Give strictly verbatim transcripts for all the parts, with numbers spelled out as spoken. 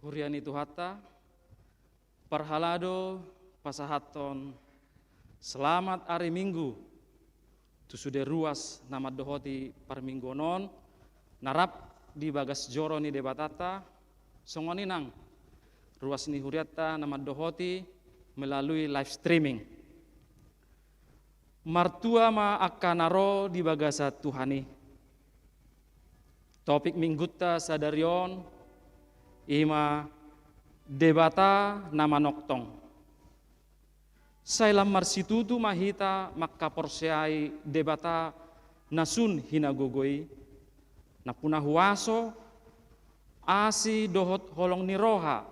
Huria ni Tuhanta, parhalado pasahathon selamat ari Minggu tu sude ruas na mandohoti parmingguon on, na rap di bagas joro ni Debatanta, songon i nang ruas ni hurianta na mandohoti melalui live streaming. Martua ma angka na ro di bagasan Tuhan i. Topik Minggunta sadari on i ma Debata na manongtong. Sai lam marsitutu ma hita mangkaporseai Debata na sun hinagogo i, nampuna huaso, asi dohot holong ni roha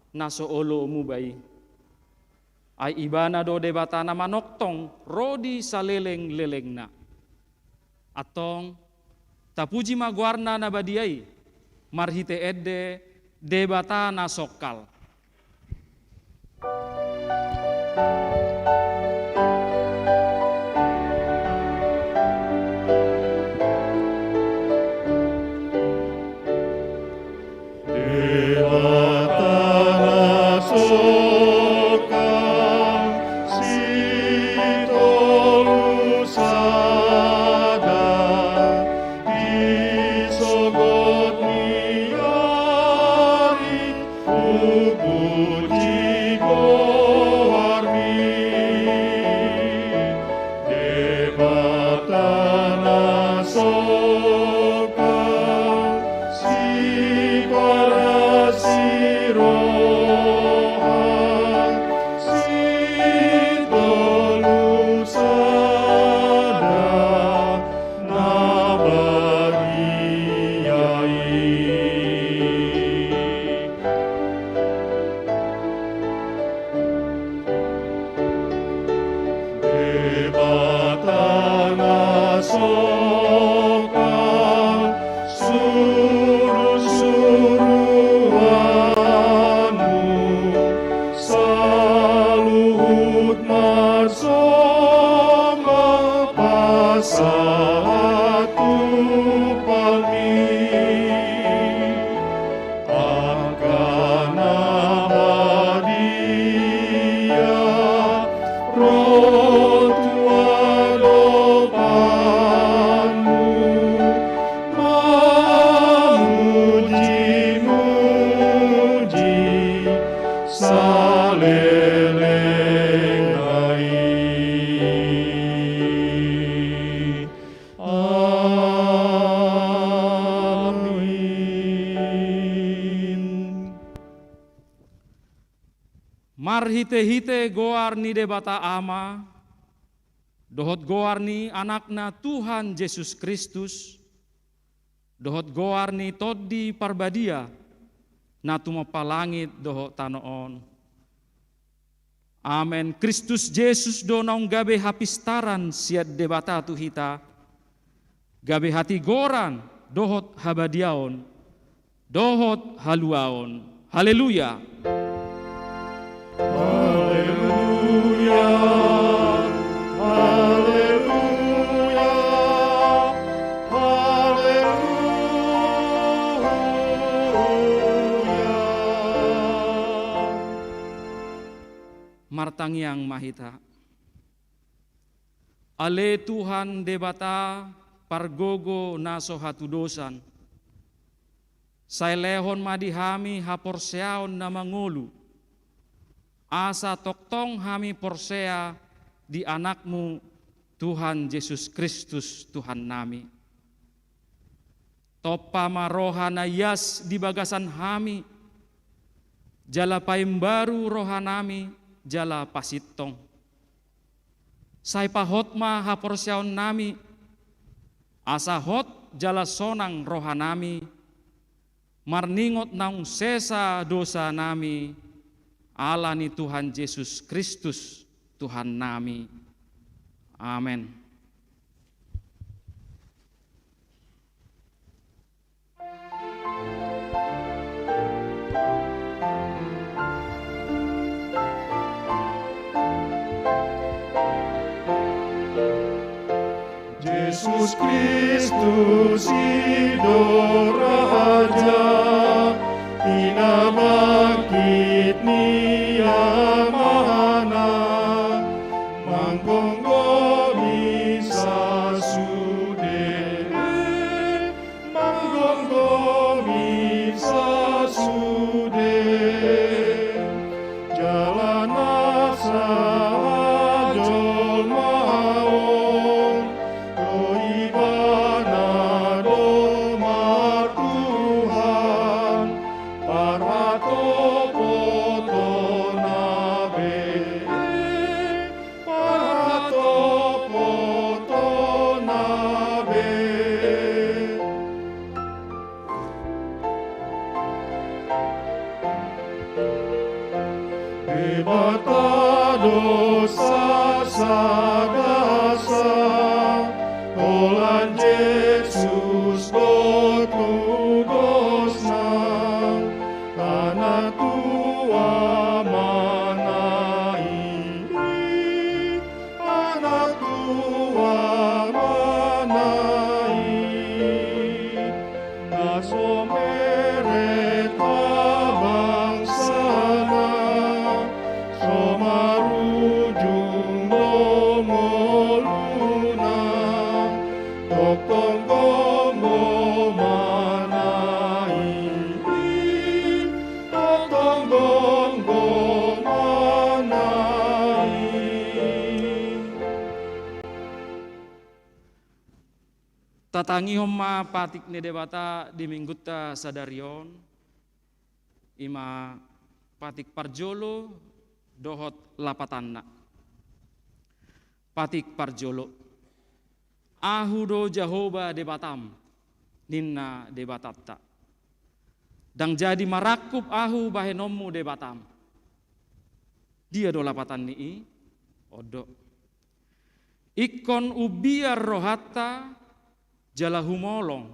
na so olo muba i. Ai Ibana do Debata na manongtong ro di salelenglelengna. Antong, tapuji ma goarna na badia i, marhite ende Debata na songkal. Debata na songkal, sitolu sada, di sogot ni ari, hupuji goarMi. Debata na songkal, siparasi roha, sitolu sada, na badia i. Debata na songkal, surusuruanMu saluhut marsombah pasahat tu palMi. Angka na badia ro tu adopanMu, mamujimuji salelengna i. Amin. Marhitehite goar ni Debata Ama, dohot goar ni AnakNa Tuhan Jesus Kristus, dohot goar ni Tondi Parbadia, na tumompa langit dohot tano on. Amen. Kristus Jesus do naung gabe hapistaran sian Debata tu hita, gabe hatigoran dohot habadiaon dohot haluaon. Haleluya. Haleluya. Haleluya. Haleluya. Martangiang ma hita. Ale Tuhan Debata, pargogo na so hatudosan, sai lehon ma di hami haporseaon na mangolu, asa tongtong hami porsea di AnakMu, Tuhan Jesus Kristus, Tuhannami. Tompa ma roha na ias di bagasan hami, jala paimbaru rohanami jala pasintong. Sai pahot ma haporseaonnami, asa hot jala sonang rohanami, marningot naung sesa dosanami, ala ni Tuhan Jesus Kristus, Tuhannami. Amen. Jesus Kristus i do Raja, i na Hata do sasada sa, holan Jesus do tugosna, anak tu amana i, anak tu amana i. Na so meret habangsana, so marujung do ngoluna, tongtong gomgomana i, tongtong gomgomana i. Tatangihon ma patik ni Debata di Minggunta sadari on, i ma patik parjolo dohot lapatanna. Patik parjolo. Ahu do Jahowa Debatam, ninna Debatanta. Ndang jadi marangkup ahu bahenonmu Debatam. Dia do lapatan ni i? On do. Ingkon umbiar rohanta, jala humolong,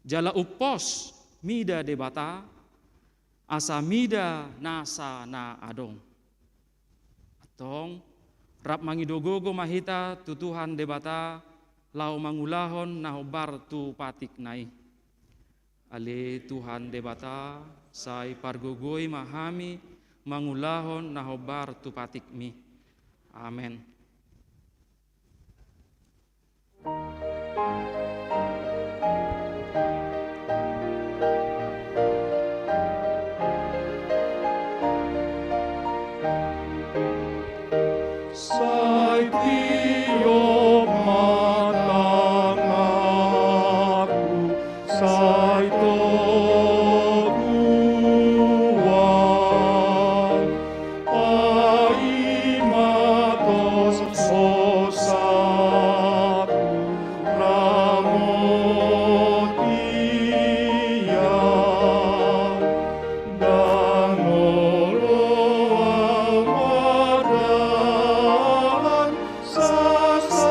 jala umpos mida Debata, asa mida nasa na adong. Antong, rap mangido gogo ma hita tu Tuhan Debata, laho mangulahon na hombar tu patikna i. Ale Tuhan Debata, sai pargogoi ma hami mangulahon na hombar tu patikmi. Amen. Sai tiop ma tanganku, sai toguan, paima tos dosaku, ramoti au. Ndang olo au mardalan sasada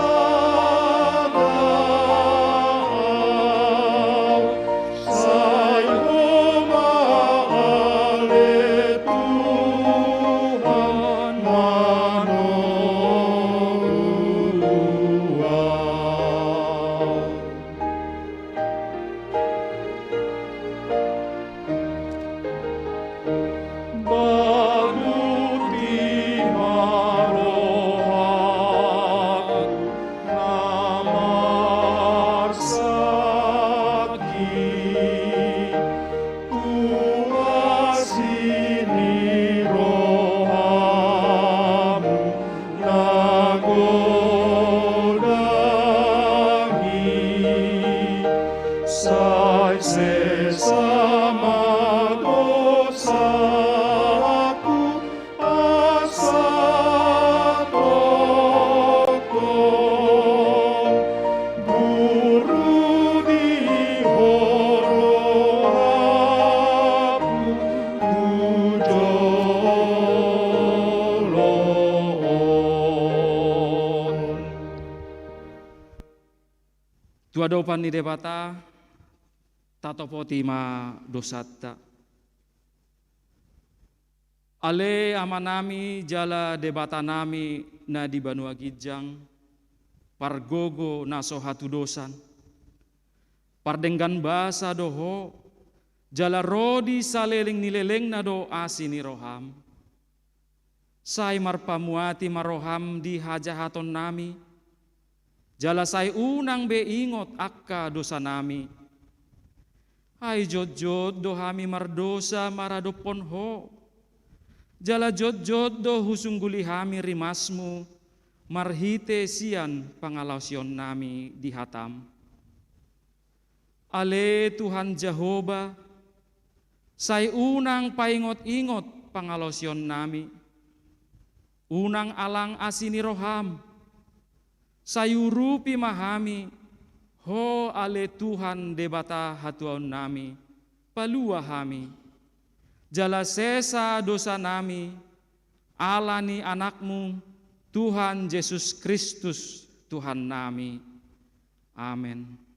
au, sai Ho ma ale Tuhan manongku au. Baguti ma rohaku na marsangkit tu asi ni rohamu na godang i, sai sesa ma dosaku asa tongtong burju di Ho rohaku tu jolo on. Tu adopan ni Debata, tatopoti ma dosanta. Ale Amanami jala Debatanami na di banua ginjang, pargogo na so hatudosan, pardenggan basa do Ho, jala ro di saleleng ni lelengna do asi ni roham. Sai marpamuati ma roham di hajahatonnami, jala sai unang be ingot angka dosanami. Ai jotjot do hami mardosa maradophon Ho, jala jotjot do husungguli hami rimasmu marhite sian pangalaosionnami di hatam. Ale Tuhan Jahowa, sai unang paingot-ingot pangalaosionnami, unang alang asi ni roham, sai urupi ma hami, Ho ale Tuhan Debata hatuaonnami, palua hami, jala sesa dosanami, Ala ni Anakmu, Tuhan Jesus Kristus, Tuhannami. Amen.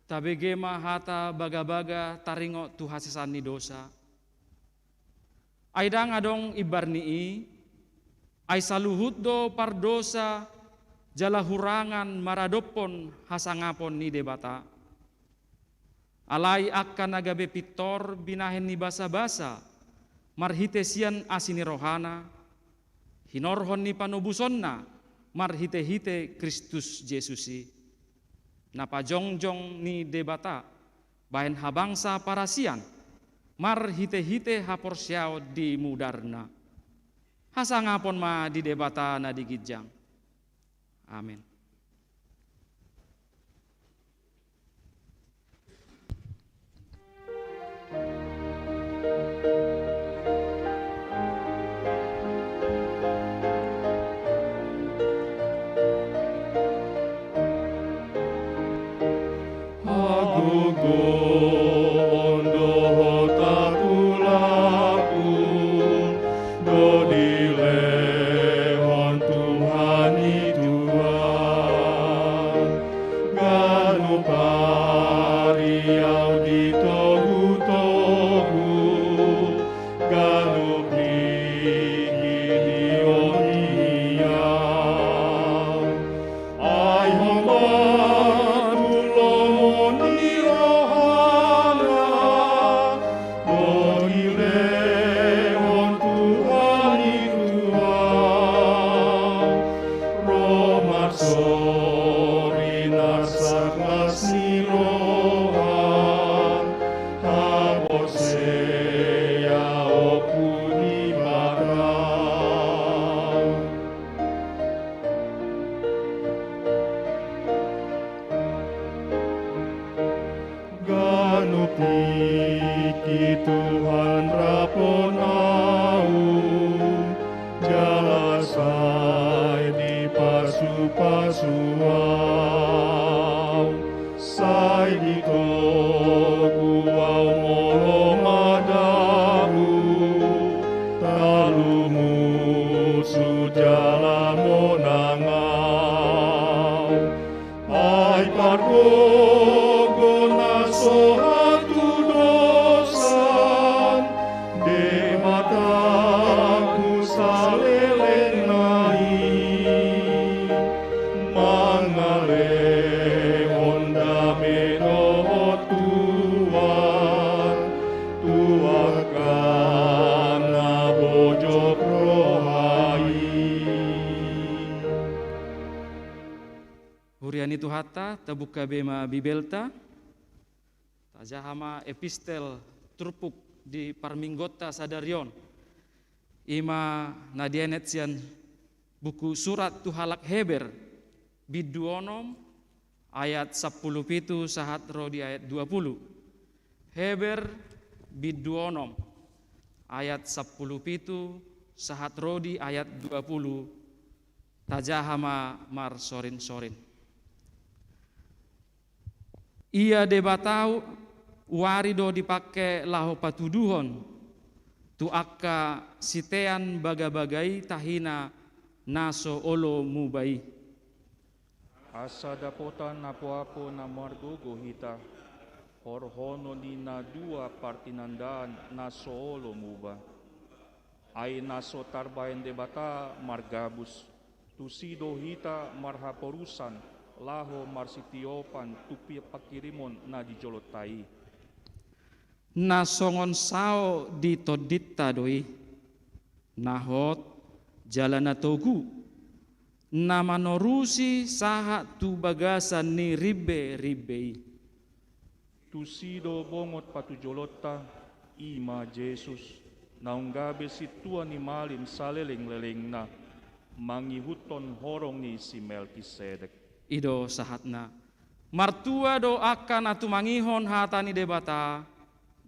Tabege ma hata bagabaga taringot tu hasesaan ni dosa. Ai ndang adong imbar ni i, ai saluhut do pardosa jala hurangan maradophon hasangapon ni Debata. Alai angka na gabe pintor binahen ni basabasa marhite sian asi ni rohana, hinorhon ni panobusonna marhitehite Kristus Jesus i, na pajongjong ni Debata bahen habangsa parasian marhitehite haporseaon di mudarna. Hasangapon ma di Debata na di ginjang. Amen. Hagogoon dohot hatulahon do dilehon Tuhan i tu ahu. Ganup ari ahu ditogutogu, ganup tingki dioti ahu. Ai homa tu lomo ni rohana do dilehon Tuhan i tu ahu, ro mansori na sanglas ni roha, haporseaonku di Debata. Ganup tingki Tuhan raphon ahu, jala sai dipasupasu ahu. Sai ditogu ahu molo madabu, talumusuk jala monang ahu. Ai pargogo na so hatudosan, Debatangku salelengna i, mangalehon dame dohot tuat tu angka na bojok roha i. Huria ni Tuhanta, tabuka be ma Bibelta. Tajaha ma epistel turpuk di parmingguonta sadari on. I ma na dienet sian buku surat tu halak Heber, bindu onom, ayat sampulu pitu sahat ro di ayat dua pulu. Heber bindu onom, ayat sampulu pitu sahat ro di ayat dua pulu. Tajaha ma marsorinsorin. Ia Debata uari do dipangke laho patuduhon tu angka sitean bagabaga i tahina na so olo muba i. Asa dapotan apoapo na margogo hita. Horhonon ni na dua partinandaan na so olo muba. Ai na so tarbahen Debata margabus, tusi do hita marhaporusan laho marsitiopan tu pi-, panghirimon na di jolonta i. Na songon sao di tondinta do i, na hot jala na togu, na manorusi sahat tu bagasan ni rimberimbe i. Tusi do bongot patujolonta, i ma Jesus, naung gabe sintua ni malim salelenglelengna, mangihuthon horong ni si Melkisedek. I do sahatna. Martua do angka na tumangihon hata ni Debata,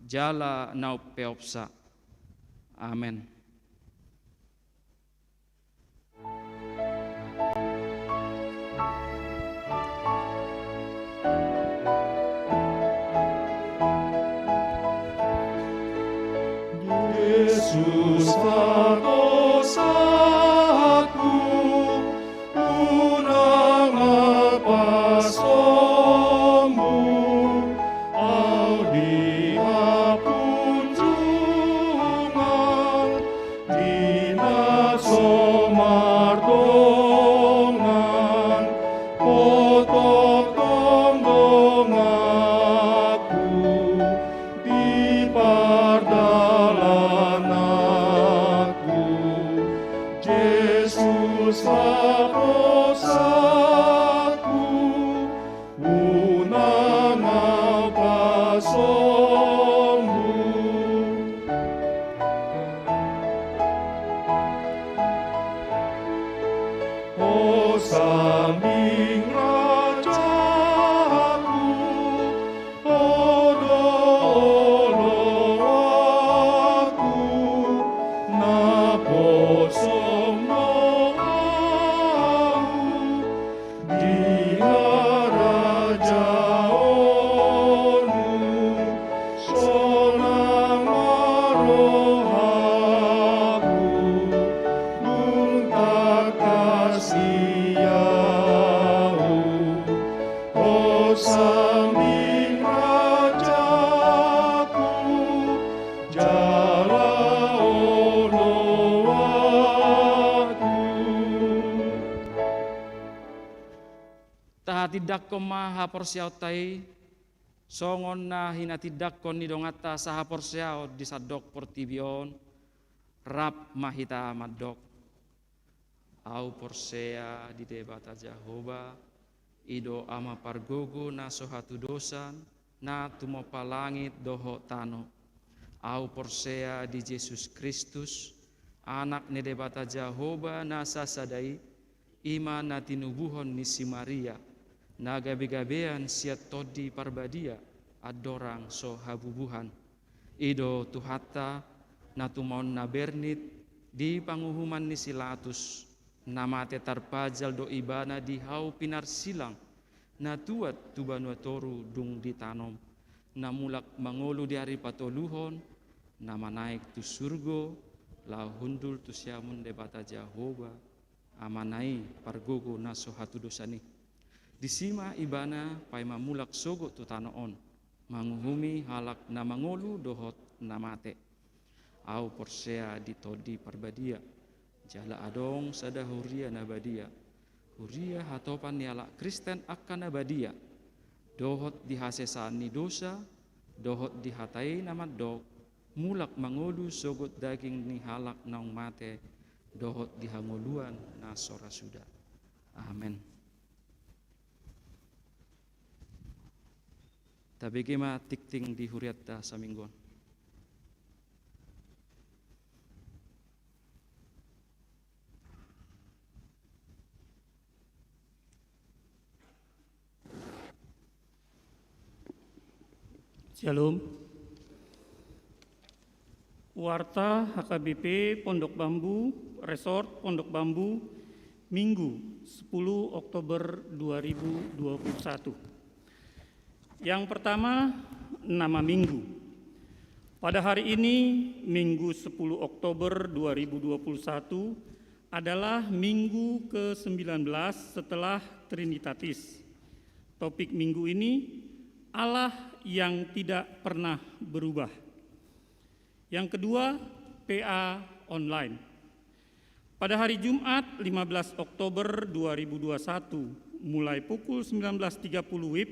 jala na umpeopsa. Amen. Jesus, patosahanku, unang pasombu au di hapunjungan, di na so mardongan, potong tong donganku, di pardalananku. Jesus, haposanku, unang au pasombu. Ho sambing rajaku, ho do oloanku, na poso do au di harajaonmu, sonang ma rohaku, dung tangkas di au. Ho sambing rajaku, jala oloanku. Tahatindangkon ma haporseaonta i, songon na hinatindangkon ni donganta sahaporseaon di sandok portibi on, rap ma hita mandok. Au porsea di Debata Jahowa, i do Ama pargogo na so hatudosan, na tumompa langit dohot tano. Au porsea di Jesus Kristus, Anak ni Debata Jahowa na sasada i, i ma na tinubuhon ni si Maria, na gabegabean sian Tondi Parbadia, andorang so habubuhan. I do Tuhanta, na tumaon na bernit di panguhuman ni si Latus, na mate tarpajal do Ibana di hau pinarsilang, na tuat tu banua toru dung ditanom, na mulak mangolu di ari patoluhon, na manaek tu surgo, laho hundul tu siamun Debata Jahowa, Amana i pargogo na so hatudosan i. Disi ma Ibana paima mulak sogot tu tano on, manguhumi halak na mangolu dohot na mate. Au porsea di Tondi Parbadia, jala adong sada huria na badia, huria hatopan ni halak Kristen angka na badia, dohot di hasesaan ni dosa, dohot di hata i na mandok, mulak mangolu sogot daging ni halak naung mate, dohot di hangoluan na so ra suda. Amen. Tabege ma tingting di hurianta saminggu on. Syalom. Warta H K B P Pondok Bambu, Resort Pondok Bambu, Minggu, sepuluh Oktober dua ribu dua puluh satu. Yang pertama, nama minggu. Pada hari ini, Minggu sepuluh Oktober dua ribu dua puluh satu, adalah minggu kesembilan belas setelah Trinitatis. Topik minggu ini, Allah yang tidak pernah berubah. Yang kedua, P A online. Pada hari Jumat, lima belas Oktober dua ribu dua puluh satu, mulai pukul sembilan belas tiga puluh W I B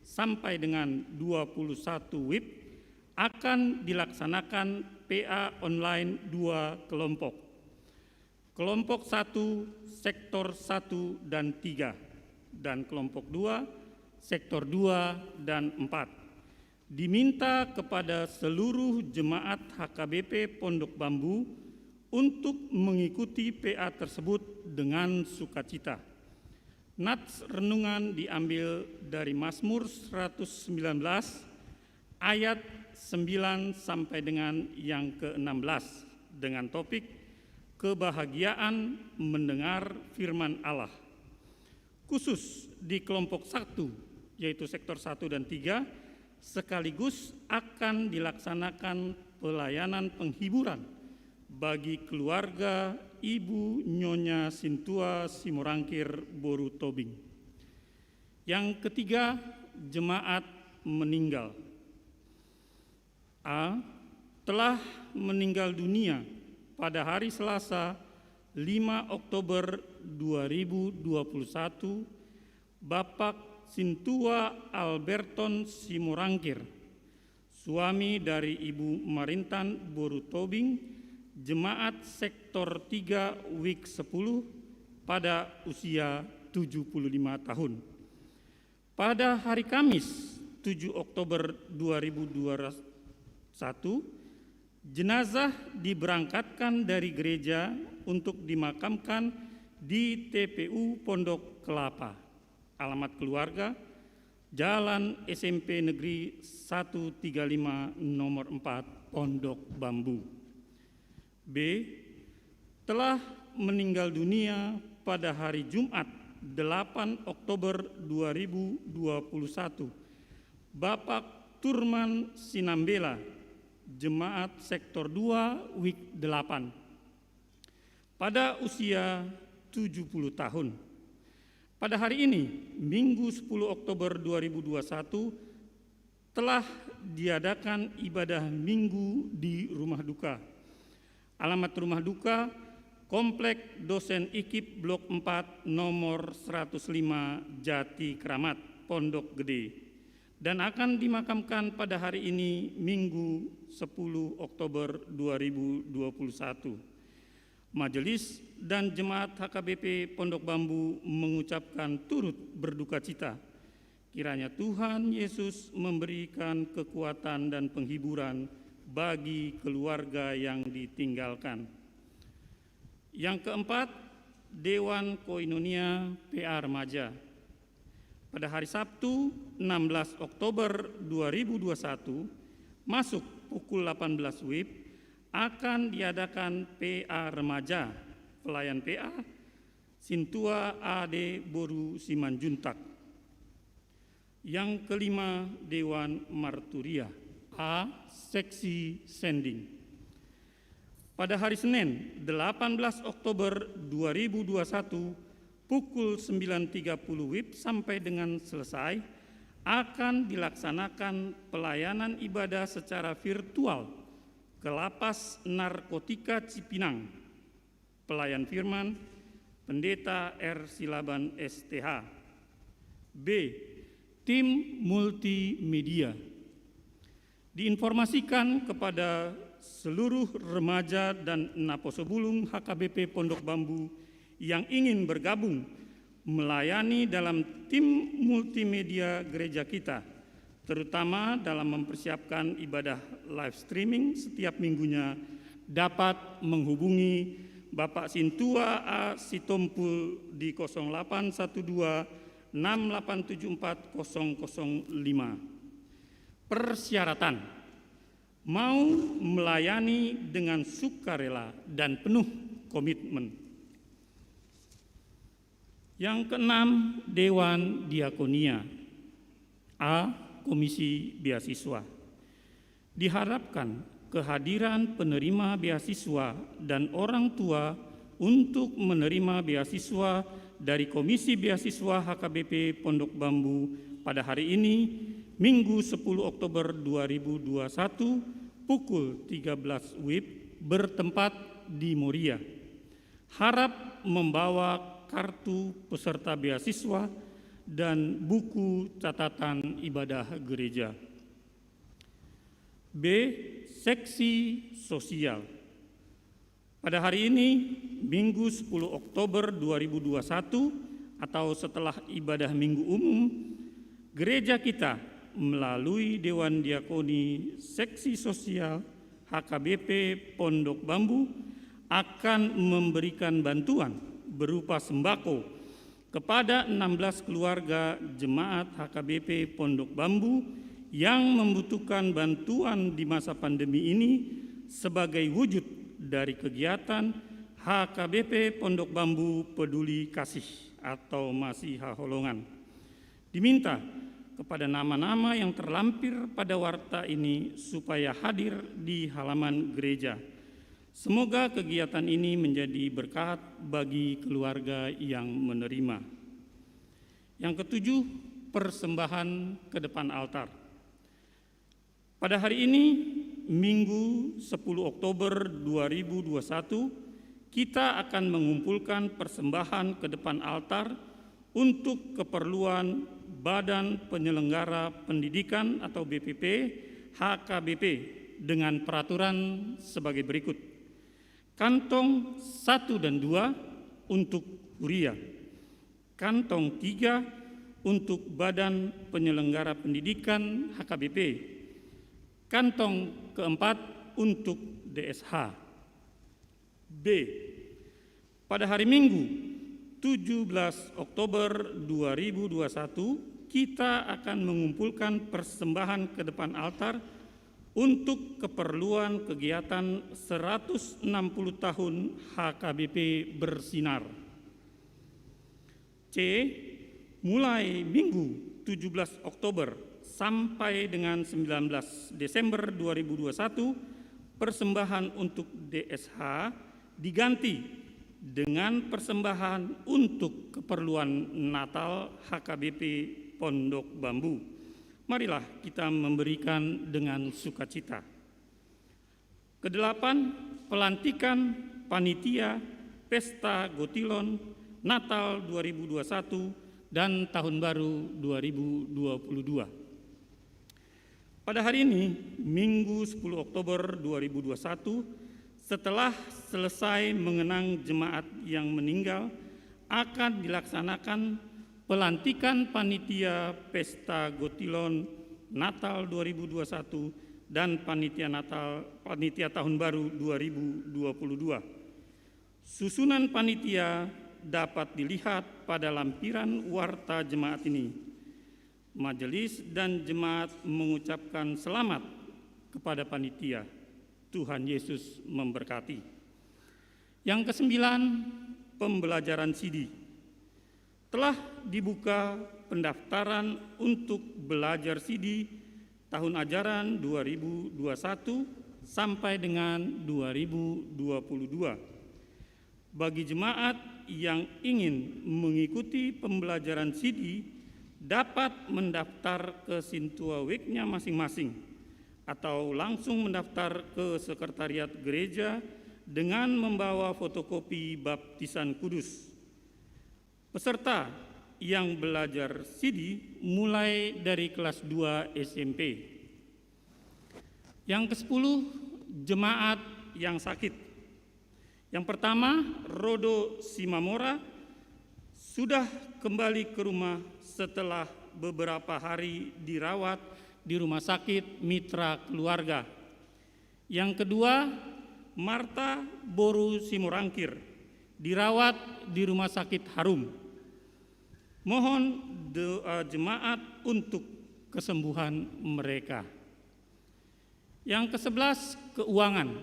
sampai dengan dua puluh satu W I B, akan dilaksanakan P A online dua kelompok. Kelompok satu, sektor satu dan tiga, dan kelompok dua, sektor dua dan empat. Diminta kepada seluruh jemaat H K B P Pondok Bambu untuk mengikuti P A tersebut dengan sukacita. Nats renungan diambil dari Mazmur seratus sembilan belas ayat sembilan sampai dengan yang keenam belas, dengan topik kebahagiaan mendengar firman Allah. Khusus di kelompok satu, yaitu sektor satu dan tiga, sekaligus akan dilaksanakan pelayanan penghiburan bagi keluarga Ibu Nyonya Sintua Simorangkir boru Tobing. Yang ketiga, jemaat meninggal. A. Telah meninggal dunia pada hari Selasa, lima Oktober dua ribu dua puluh satu, Bapak Sintua Alberton Simorangkir, suami dari Ibu Marintan boru Tobing, jemaat sektor tiga W I B sepuluh, pada usia tujuh puluh lima tahun. Pada hari Kamis, tujuh Oktober dua ribu dua puluh satu, jenazah diberangkatkan dari gereja untuk dimakamkan di T P U Pondok Kelapa. Alamat keluarga, Jalan S M P Negeri satu tiga lima nomor empat, Pondok Bambu. B. Telah meninggal dunia pada hari Jumat, delapan Oktober dua ribu dua puluh satu, Bapak Turman Sinambela, jemaat sektor dua W I B delapan, pada usia tujuh puluh tahun. Pada hari ini, Minggu sepuluh Oktober dua ribu dua puluh satu, telah diadakan ibadah Minggu di rumah duka. Alamat rumah duka, Komplek Dosen IKIP Blok empat, nomor seratus lima, Jati Keramat, Pondok Gede, dan akan dimakamkan pada hari ini, Minggu sepuluh Oktober dua ribu dua puluh satu. Majelis dan jemaat H K B P Pondok Bambu mengucapkan turut berduka cita. Kiranya Tuhan Yesus memberikan kekuatan dan penghiburan bagi keluarga yang ditinggalkan. Yang keempat, Dewan Koinonia P A Remaja. Pada hari Sabtu, enam belas Oktober dua ribu dua puluh satu, masuk pukul delapan belas W I B, akan diadakan P A Remaja, pelayan P A, Sintua A D boru Simanjuntak. Yang kelima, Dewan Marturia. A. Seksi sending. Pada hari Senin, delapan belas Oktober dua ribu dua puluh satu, pukul sembilan tiga puluh W I B sampai dengan selesai, akan dilaksanakan pelayanan ibadah secara virtual ke Lapas Narkotika Cipinang. Pelayan firman, Pendeta R. Silaban, S T H. B. Tim multimedia. Diinformasikan kepada seluruh remaja dan naposobulung H K B P Pondok Bambu yang ingin bergabung melayani dalam tim multimedia gereja kita, terutama dalam mempersiapkan ibadah live streaming setiap minggunya, dapat menghubungi Bapak Sintua A. Sitompul di kosong delapan satu dua enam delapan tujuh empat kosong kosong lima. Persyaratan: mau melayani dengan sukarela dan penuh komitmen. Yang keenam, Dewan Diakonia. A. Komisi Beasiswa. Diharapkan kehadiran penerima beasiswa dan orang tua untuk menerima beasiswa dari Komisi Beasiswa H K B P Pondok Bambu pada hari ini Minggu sepuluh Oktober dua ribu dua puluh satu, pukul tiga belas W I B, bertempat di Moria. Harap membawa kartu peserta beasiswa dan buku catatan ibadah gereja. B. Seksi sosial. Pada hari ini, Minggu sepuluh Oktober dua ribu dua puluh satu, atau setelah ibadah Minggu Umum, gereja kita melalui Dewan Diakoni Seksi Sosial H K B P Pondok Bambu akan memberikan bantuan berupa sembako kepada enam belas keluarga jemaat H K B P Pondok Bambu yang membutuhkan bantuan di masa pandemi ini sebagai wujud dari kegiatan H K B P Pondok Bambu Peduli Kasih atau Masihaholongan. Diminta kepada nama-nama yang terlampir pada warta ini supaya hadir di halaman gereja. Semoga kegiatan ini menjadi berkat bagi keluarga yang menerima. Yang ketujuh, persembahan ke depan altar. Pada hari ini, Minggu sepuluh Oktober dua ribu dua puluh satu, kita akan mengumpulkan persembahan ke depan altar untuk keperluan Badan Penyelenggara Pendidikan atau B P P H K B P dengan peraturan sebagai berikut. Kantong satu dan dua untuk kuria. Kantong tiga untuk Badan Penyelenggara Pendidikan H K B P. Kantong keempat untuk D S H. B. Pada hari Minggu, tujuh belas Oktober dua ribu dua puluh satu, kita akan mengumpulkan persembahan ke depan altar untuk keperluan kegiatan seratus enam puluh tahun H K B P Bersinar. C. Mulai Minggu tujuh belas Oktober sampai dengan sembilan belas Desember dua ribu dua puluh satu, persembahan untuk D S H diganti dengan persembahan untuk keperluan Natal H K B P Pondok Bambu. Marilah kita memberikan dengan sukacita. Kedelapan, pelantikan panitia Pesta Gotilon Natal dua ribu dua puluh satu dan Tahun Baru dua ribu dua puluh dua. Pada hari ini, Minggu sepuluh Oktober dua ribu dua puluh satu, setelah selesai mengenang jemaat yang meninggal, akan dilaksanakan pelantikan panitia Pesta Gotilon Natal dua ribu dua puluh satu dan panitia Natal, panitia Tahun Baru dua ribu dua puluh dua. Susunan panitia dapat dilihat pada lampiran warta jemaat ini. Majelis dan jemaat mengucapkan selamat kepada panitia. Tuhan Yesus memberkati. Yang kesembilan, pembelajaran sidi. Telah dibuka pendaftaran untuk belajar sidi tahun ajaran dua ribu dua puluh satu sampai dengan dua ribu dua puluh dua. Bagi jemaat yang ingin mengikuti pembelajaran sidi dapat mendaftar ke sintua wiknya masing-masing atau langsung mendaftar ke sekretariat gereja dengan membawa fotokopi baptisan kudus. Peserta yang belajar sidi mulai dari kelas dua S M P. Yang kesepuluh, jemaat yang sakit. Yang pertama, Rodo Simamora sudah kembali ke rumah setelah beberapa hari dirawat di Rumah Sakit Mitra Keluarga. Yang kedua, Marta boru Simorangkir, dirawat di Rumah Sakit Harum. Mohon doa jemaat untuk kesembuhan mereka. Yang kesebelas, keuangan.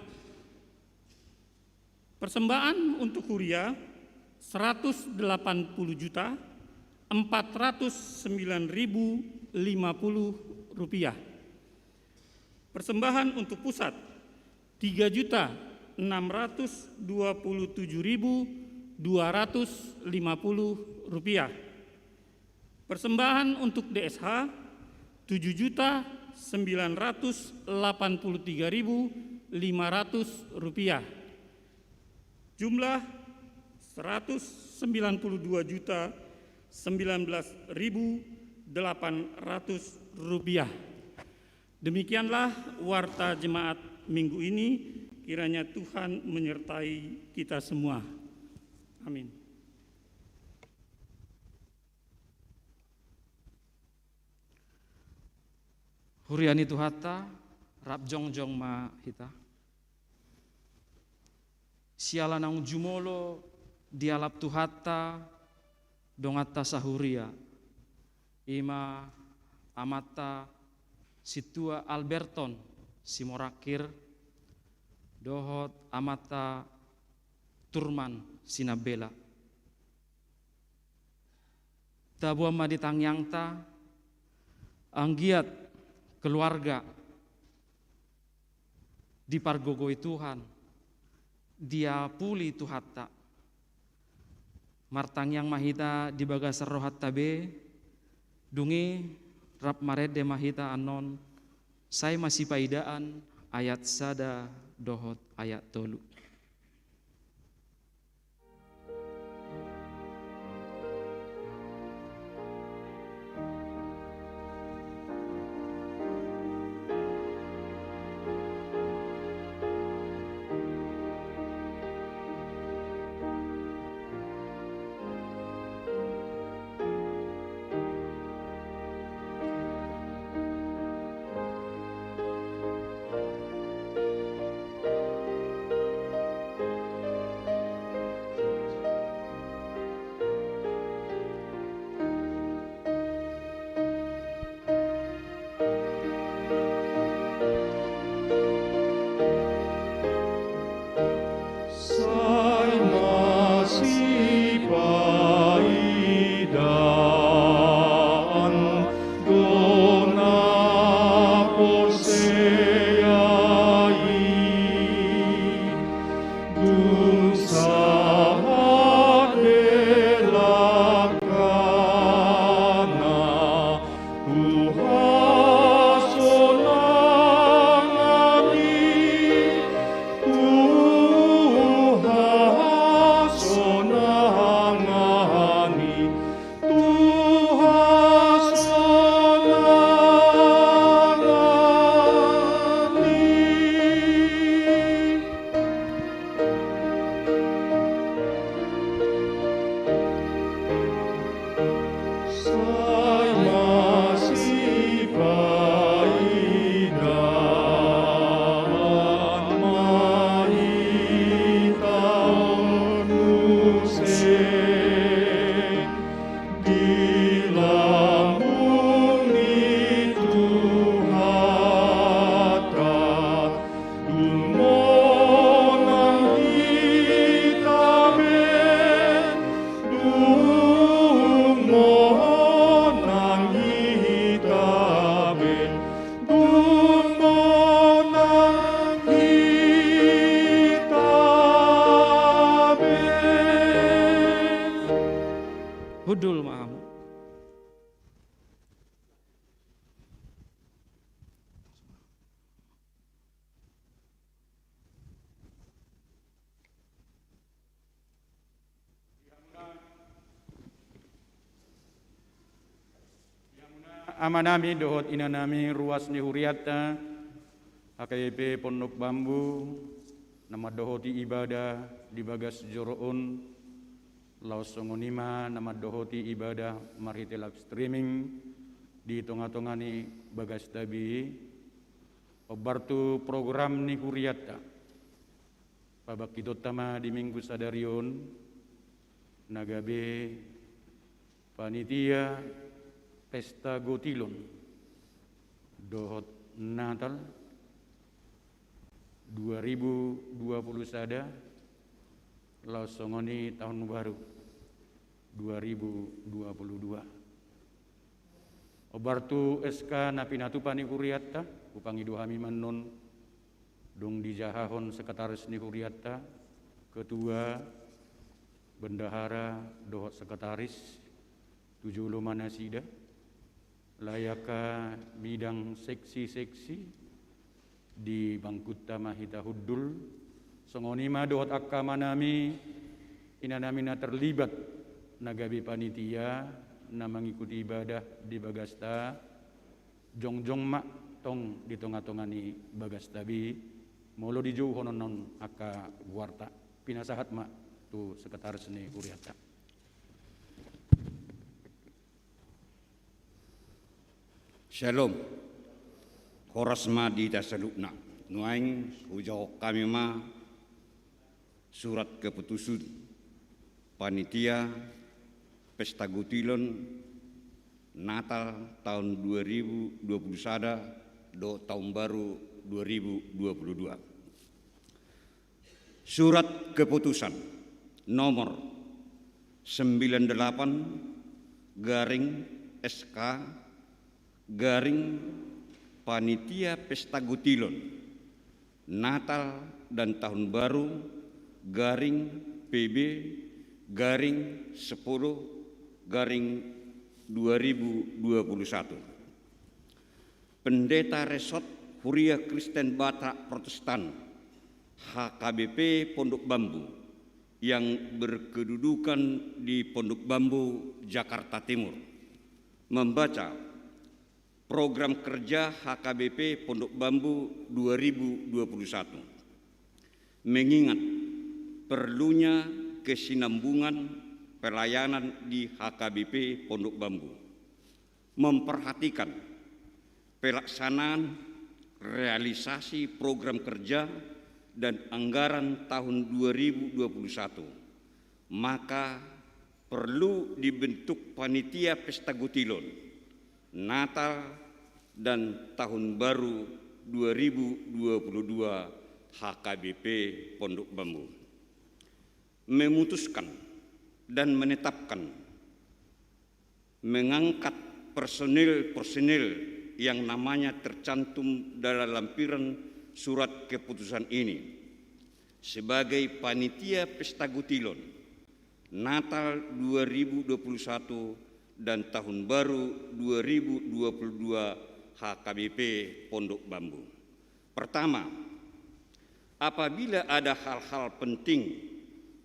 Persembahan untuk kuria, seratus delapan puluh juta empat ratus sembilan ribu lima puluh rupiah. Persembahan untuk pusat, tiga juta enam ratus dua puluh tujuh ribu dua ratus lima puluh rupiah. Persembahan untuk D S H, tujuh juta sembilan ratus delapan puluh tiga ribu lima ratus rupiah. Jumlah seratus sembilan puluh dua juta sembilan belas ribu delapan ratus rupiah. Demikianlah warta jemaat minggu ini. Kiranya Tuhan menyertai kita semua. Amin. Huria ni Tuhanta, rap jongjong ma hita. Siala naung jumolo dialap Tuhanta donganta sahuria, i ma amanta Sintua Alberton Simorangkir dohot amanta Turman Sinambela. Taboan ma di tangiangta, anggiat keluarga dipargogoi Tuhan, diapuli Tuhanta. Martangiang ma hita di bagasan rohanta be, dung i rap marende ma hita annon, sai masipaidaan ayat sada dohot ayat tolu. Sai masipaidaan do na porsea i, dung sahat belakangna tu hasonangan i, tu hasonangan i, tu hasonangan i. Sai masipaidaan ma hita on muse di lambung ni Tuhanta. Dung monang hita be, dung monang hita be, dung monang hita be. Hundul ma hamu. Amanami dohot inanami ruas ni hurianta, H K I P Pondok Bambu, na mandohoti ibadah di bagas joro on, laos songon i ma na mandohoti ibadah marhite live streaming di tonga-tonga ni bagas tabi. Hombar tu program ni hurianta, pabangkitonta ma di Minggu sadari on, na gabe panitia pesta gotilon dohot Natal dua ribu dua puluh sada, laos songon i tahun baru dua ribu dua puluh dua. Hombar tu S K na pinatupa ni hurianta, hupangido hami ma annon, dung dijahahon sekretaris ni hurianta, ketua, bendahara dohot sekretaris, tu jolo ma nasida. Alai angka bidang seksi-seksi di bangkunta ma hita hundul, songon i ma dohot angka amanami, inanami na terlibat na gabe panitia na mangikuti ibadah di bagasta, jongjong ma tong di tonga-tonga ni bagasta be, molo dijouhon on angka goarta. Pinasahat ma tu sekretaris ni hurianta. Syalom. Horas ma di hita saluhutna. Nuaeng hujahahon hami ma surat keputusan panitia Pesta Gutilon Natal tahun dua ribu dua puluh sada dohot tahun baru dua ribu dua puluh dua. Surat keputusan nomor sembilan delapan garing S K garing Panitia Pesta Gutilon Natal dan Tahun Baru garing P B garing sepuluh garing dua ribu dua puluh satu. Pendeta Resort Huria Kristen Batak Protestan H K B P Pondok Bambu yang berkedudukan di Pondok Bambu, Jakarta Timur, membaca program kerja H K B P Pondok Bambu dua ribu dua puluh satu, mengingat perlunya kesinambungan pelayanan di H K B P Pondok Bambu, memperhatikan pelaksanaan realisasi program kerja dan anggaran tahun dua ribu dua puluh satu, maka perlu dibentuk panitia Pesta Gutilon Natal dan Tahun Baru dua ribu dua puluh dua H K B P Pondok Bambu. Memutuskan dan menetapkan mengangkat personil-personil yang namanya tercantum dalam lampiran surat keputusan ini sebagai panitia Pesta Gutilon Natal dua ribu dua puluh satu dan Tahun Baru dua ribu dua puluh dua H K B P Pondok Bambu. Pertama, apabila ada hal-hal penting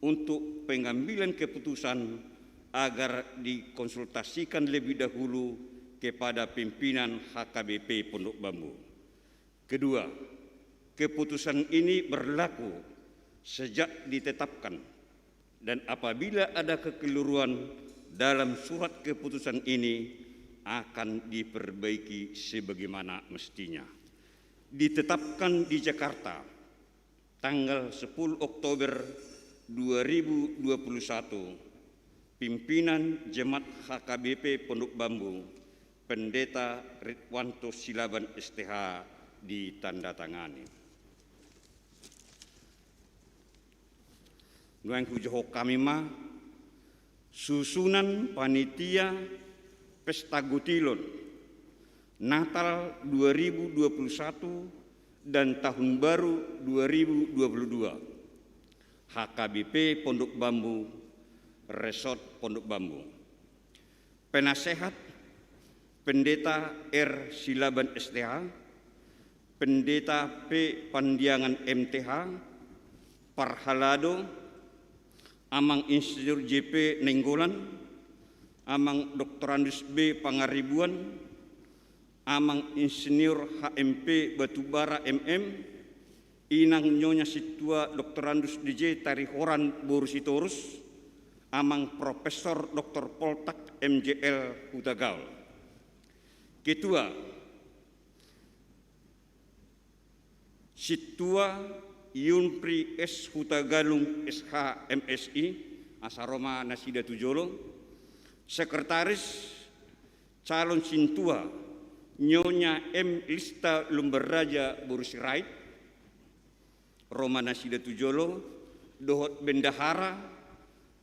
untuk pengambilan keputusan, agar dikonsultasikan lebih dahulu kepada pimpinan H K B P Pondok Bambu. Kedua, keputusan ini berlaku sejak ditetapkan, dan apabila ada kekeliruan dalam surat keputusan ini, akan diperbaiki sebagaimana mestinya. Ditetapkan di Jakarta, tanggal sepuluh Oktober dua ribu dua puluh satu, pimpinan Jemaat H K B P Pondok Bambu, Pendeta Ridwanto Silaban S T H, ditandatangani. Nuaeng hujahahon hami ma susunan panitia Pesta Gutilon Natal dua ribu dua puluh satu dan Tahun Baru dua ribu dua puluh dua H K B P Pondok Bambu, Resort Pondok Bambu. Penasehat, Pendeta R Silaban S T H, Pendeta P Pandiangan M T H, Parhalado, Amang Insinyur J P Nainggolan, Amang Doktorandus B Pangaribuan, Amang Insinyur H M P Batubara M M, Inang Nyonya Sintua Doktorandus D J Tarihoran boru Sitorus, Amang Profesor Doktor Poltak M J L Hutagaol. Ketua, Sintua Yunpri S Hutagalung S H M Si, asa ro ma nasida tu jolo. Sekretaris, calon sintua Nyonya M Lista Lumbanraja boru Sirait, ro ma nasida tu jolo, dohot bendahara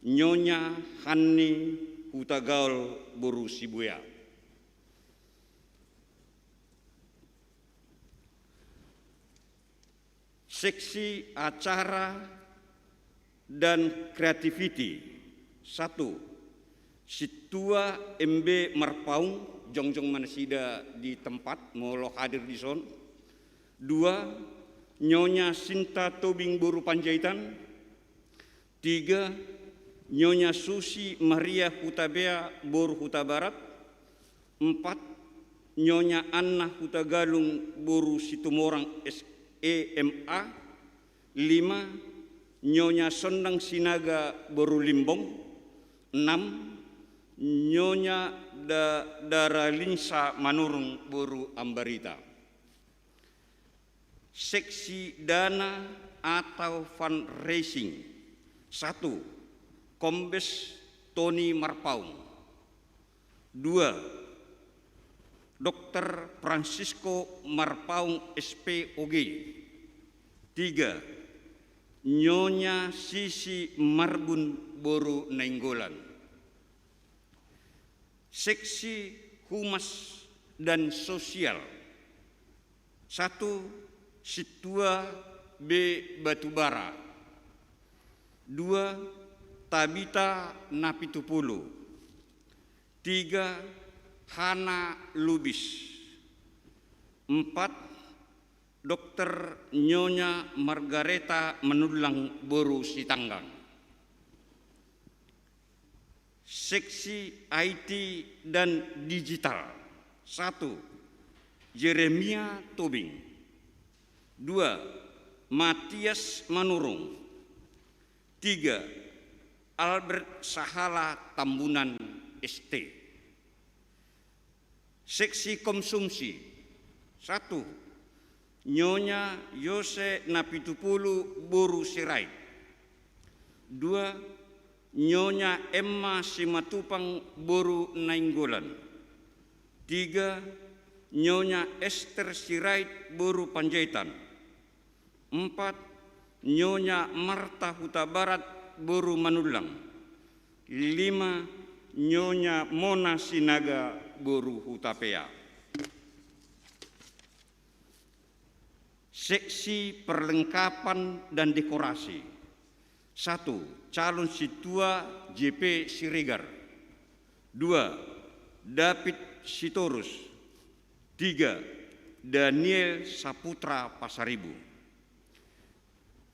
Nyonya Hanni Hutagaol boru Sibuea. Seksi acara dan creativity. Satu, Sintua M B Marpaung, jongjong ma nasida di tempat molo hadir dison. Dua, Nyonya Sinta Tobing boru Panjaitan. Tiga, Nyonya Susi Maria Hutapea boru Hutabarat. Empat, Nyonya Anna Hutagalung boru Situmorang S E M A. Lima, Nyonya Sondang Sinaga boru Limbong. Enam, Nyonya Da-, Daralinsa Manurung boru Ambarita. Seksi dana atau fundraising. Satu, Kombes Tony Marpaung. Dua, Dokter Francisco Marpaung S P O G. Tiga, Nyonya Sisi Marbun boru Nainggolan. Seksi Humas dan Sosial. Satu, Sintua B Batubara. Dua, Tabita Napitupulu. Tiga, Hana Lubis. Empat, Dokter Nyonya Margareta Manullang boru Sitanggang. Seksi I T dan digital. Satu, Jeremia Tobing. Dua, Matias Manurung. Tiga, Albert Sahala Tambunan S T. Seksi konsumsi. Satu, Nyonya Yose Napitupulu boru Sirait. Dua, Nyonya Emma Simatupang boru Nainggolan. Tiga, Nyonya Ester Sirait boru Panjaitan. Empat, Nyonya Marta Hutabarat boru Manullang. Lima, Nyonya Mona Sinaga boru Hutapea. Seksi perlengkapan dan dekorasi. Satu, calon sintua J P Siregar. Dua, David Sitorus. Tiga, Daniel Saputra Pasaribu.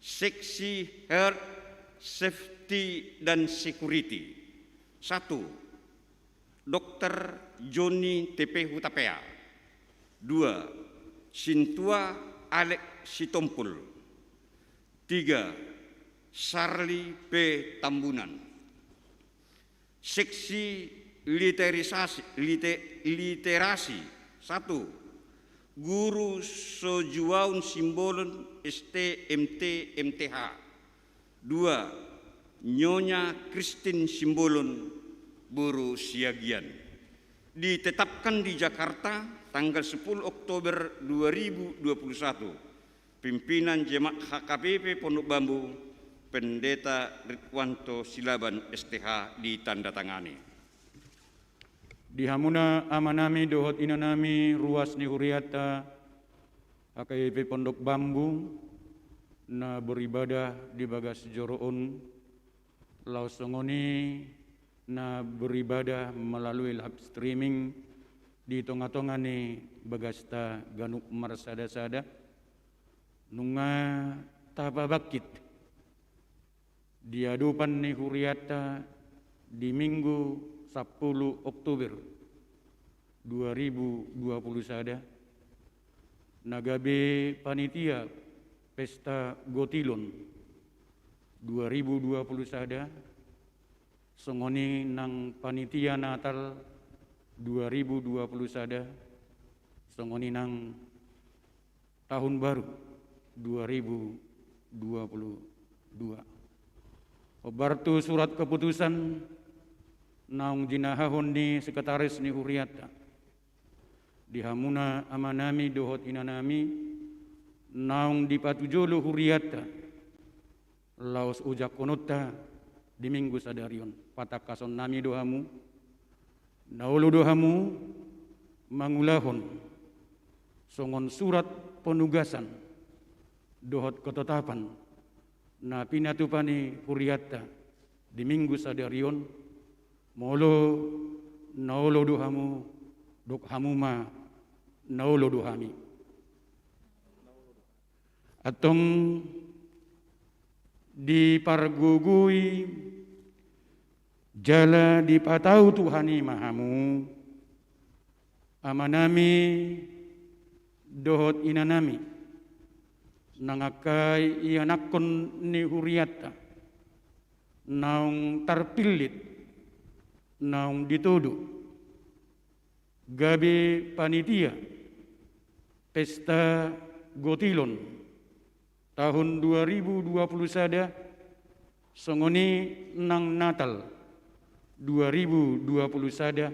Seksi health, safety, dan security. Satu, Dokter Joni T P Hutapea. Dua, Sintua Alek Sitompul. Tiga, Sarli P Tambunan. Seksi literisasi, lite-, literasi. Satu, Guru Sojuaun Simbolon S T, M T, M T H. Dua, Nyonya Christine Simbolon boru Siagian. Ditetapkan di Jakarta tanggal sepuluh Oktober dua ribu dua puluh satu. Pimpinan Jemaat H K B P Pondok Bambu, Pendeta Ridwanto Silaban S T H, ditandatangani. Di hamuna amanami dohot inanami ruas ni hurianta H K B P Pondok Bambu na beribadah di bagas joro on, laos songon i na beribadah melalui live streaming di tonga-tonga ni bagasta ganup marsada-sada, nunga tapabangkit di adopan ni hurianta di Minggu sampulu Oktober dua ribu dua puluh sada, na gabe panitia Pesta Gotilon dua ribu dua puluh sada, songon i nang panitia Natal dua ribu dua puluh sada, songon i nang tahun baru dua ribu dua puluh dua. Hombar tu surat keputusan naung jinahahon ni sekretaris ni hurianta, di hamuna amanami dohot inanami naung dipatujolo hurianta laos ujangkononta di Minggu sadari on. Patangkasonnami do hamu, na olo do hamu mangulahon songon surat penugasan dohot ketetapan na pinatupa ni hurianta di Minggu sadari on, molo na olo do hamu dok hamu ma na olo do hami. Antong dipargogoi jala dipatau Tuhan i ma hamu, amanami dohot inanami, nang angka ianakhon ni hurianta, naung tarpillit, naung ditodo, gabe panitia Pesta Gotilon tahun dua ribu dua puluh sada, songon i nang Natal dua ribu dua puluh sada,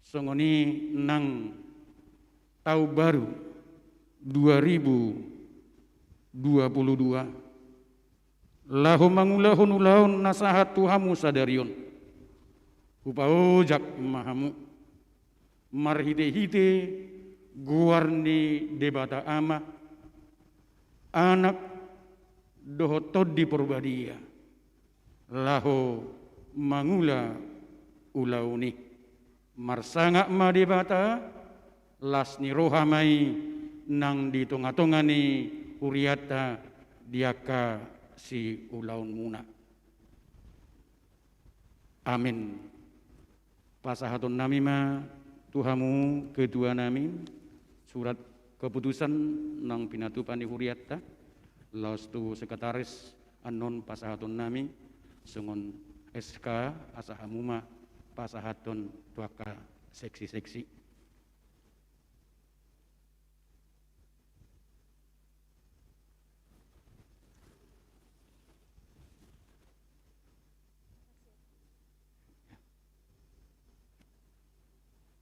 songon i nang Taon Baru dua ribu dua puluh dua, laho mangulahon ulaon na sahat tu hamu sadari on. Hupaojak ma hamu marhitehite goar ni Debata Ama, Anak, dohot Tondi Porbadia, laho mangula ulaon i. Marsangap ma Debata, las ni roha ma i nang di tongatonga ni hurianta di angka siulaonmuna. Amin. Pasahatonnami ma tu hamu ketuanami surat keputusan naung pinatupa ni hurianta, laos tu sekretaris annon pasahatonnami songon S K, asa hamu ma pasahathon tu angka seksi-seksi.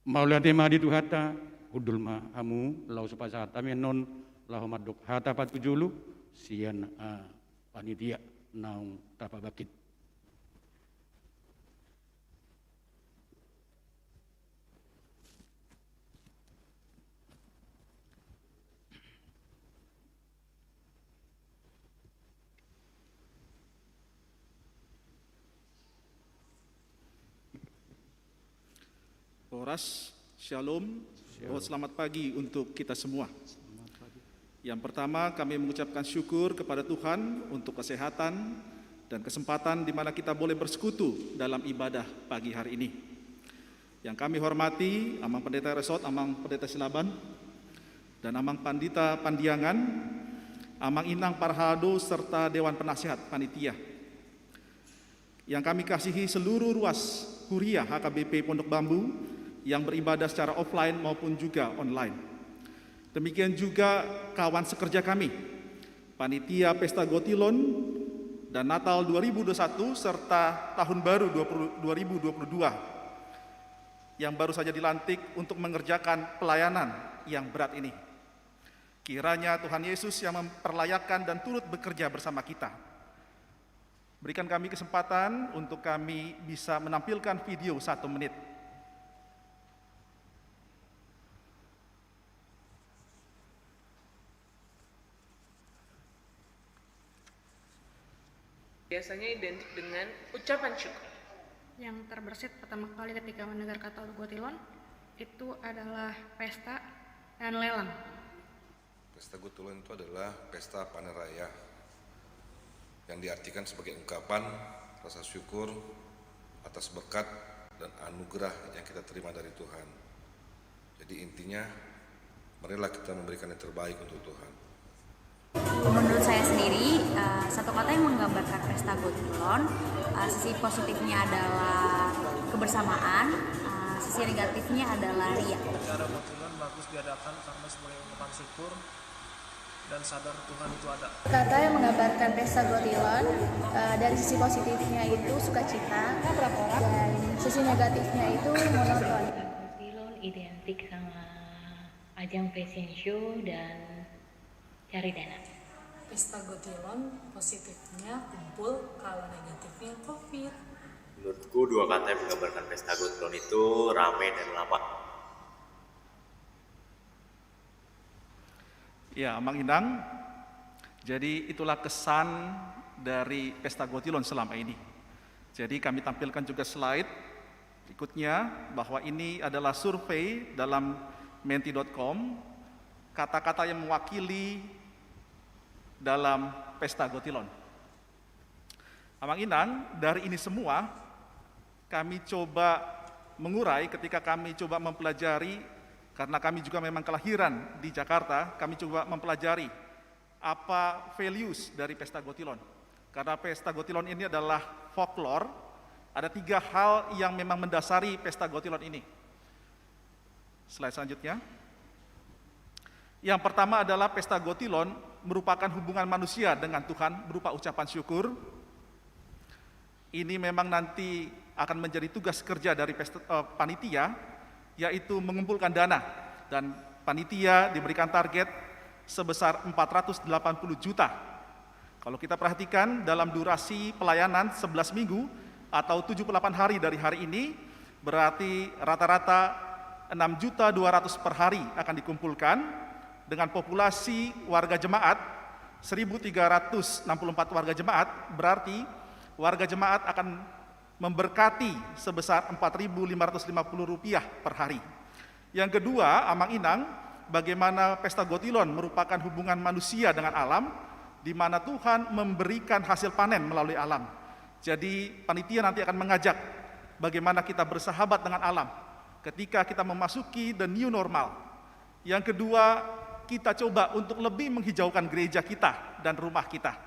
Mauliate ma di Tuhanta, hundul ma hamu laos pasahat hami annon laho mandok hata patujolo sian, ah, panitia naung tapabangkit. Horas, shalom. Shalom. Selamat pagi untuk kita semua. Selamat pagi. Yang pertama, kami mengucapkan syukur kepada Tuhan untuk kesehatan dan kesempatan di mana kita boleh bersekutu dalam ibadah pagi hari ini. Yang kami hormati Amang Pendeta Resort, Amang Pendeta Silaban, dan Amang Pandita Pandiangan, Amang Inang Parhalado, serta Dewan Penasihat Panitia. Yang kami kasihi seluruh ruas Huria H K B P Pondok Bambu yang beribadah secara offline maupun juga online. Demikian juga kawan sekerja kami, Panitia Pesta Gotilon dan Natal dua ribu dua puluh satu serta Tahun Baru dua puluh, dua ribu dua puluh dua yang baru saja dilantik untuk mengerjakan pelayanan yang berat ini. Kiranya Tuhan Yesus yang memperlayakkan dan turut bekerja bersama kita. Berikan kami kesempatan untuk kami bisa menampilkan video satu menit. Biasanya identik dengan ucapan syukur. Yang terbersit pertama kali ketika mendengar kata gotilon itu adalah pesta dan lelang. Pesta gotilon itu adalah pesta panen raya yang diartikan sebagai ungkapan rasa syukur atas berkat dan anugerah yang kita terima dari Tuhan. Jadi intinya, marilah kita memberikan yang terbaik untuk Tuhan. Menurut saya sendiri, eh, satu kata yang menggambarkan pesta gotilon, eh, sisi positifnya adalah kebersamaan, eh, sisi negatifnya adalah ria. Acara gotilon bagus diadakan karena sebagai ungkapan syukur dan sadar Tuhan itu ada. Kata yang menggambarkan pesta gotilon, eh, dari sisi positifnya itu sukacita, dan sisi negatifnya itu monoton. Gotilon identik sama ajang fashion show dan cari dana. Pesta gotilon positifnya kumpul, kalau negatifnya covid. Menurutku dua kata yang menggambarkan pesta gotilon itu rame dan lama. Ya, Amang Inang. Jadi itulah kesan dari pesta gotilon selama ini. Jadi kami tampilkan juga slide. Berikutnya, bahwa ini adalah survei dalam menti dot com, kata-kata yang mewakili dalam Pesta Gotilon. Amang Inang, dari ini semua kami coba mengurai ketika kami coba mempelajari, karena kami juga memang kelahiran di Jakarta, kami coba mempelajari apa values dari Pesta Gotilon. Karena Pesta Gotilon ini adalah folklore, ada tiga hal yang memang mendasari Pesta Gotilon ini. Slide selanjutnya. Yang pertama adalah Pesta Gotilon merupakan hubungan manusia dengan Tuhan berupa ucapan syukur. Ini memang nanti akan menjadi tugas kerja dari pesta, eh, panitia, yaitu mengumpulkan dana. Dan panitia diberikan target sebesar empat ratus delapan puluh juta. Kalau kita perhatikan, dalam durasi pelayanan sebelas minggu atau tujuh puluh delapan hari dari hari ini, berarti rata-rata enam juta dua ratus per hari akan dikumpulkan, dengan populasi warga jemaat seribu tiga ratus enam puluh empat warga jemaat, berarti warga jemaat akan memberkati sebesar empat ribu lima ratus lima puluh rupiah per hari. Yang kedua, Amang Inang, bagaimana Pesta Gotilon merupakan hubungan manusia dengan alam, di mana Tuhan memberikan hasil panen melalui alam. Jadi, panitia nanti akan mengajak bagaimana kita bersahabat dengan alam ketika kita memasuki the new normal. Yang kedua, kita coba untuk lebih menghijaukan gereja kita dan rumah kita.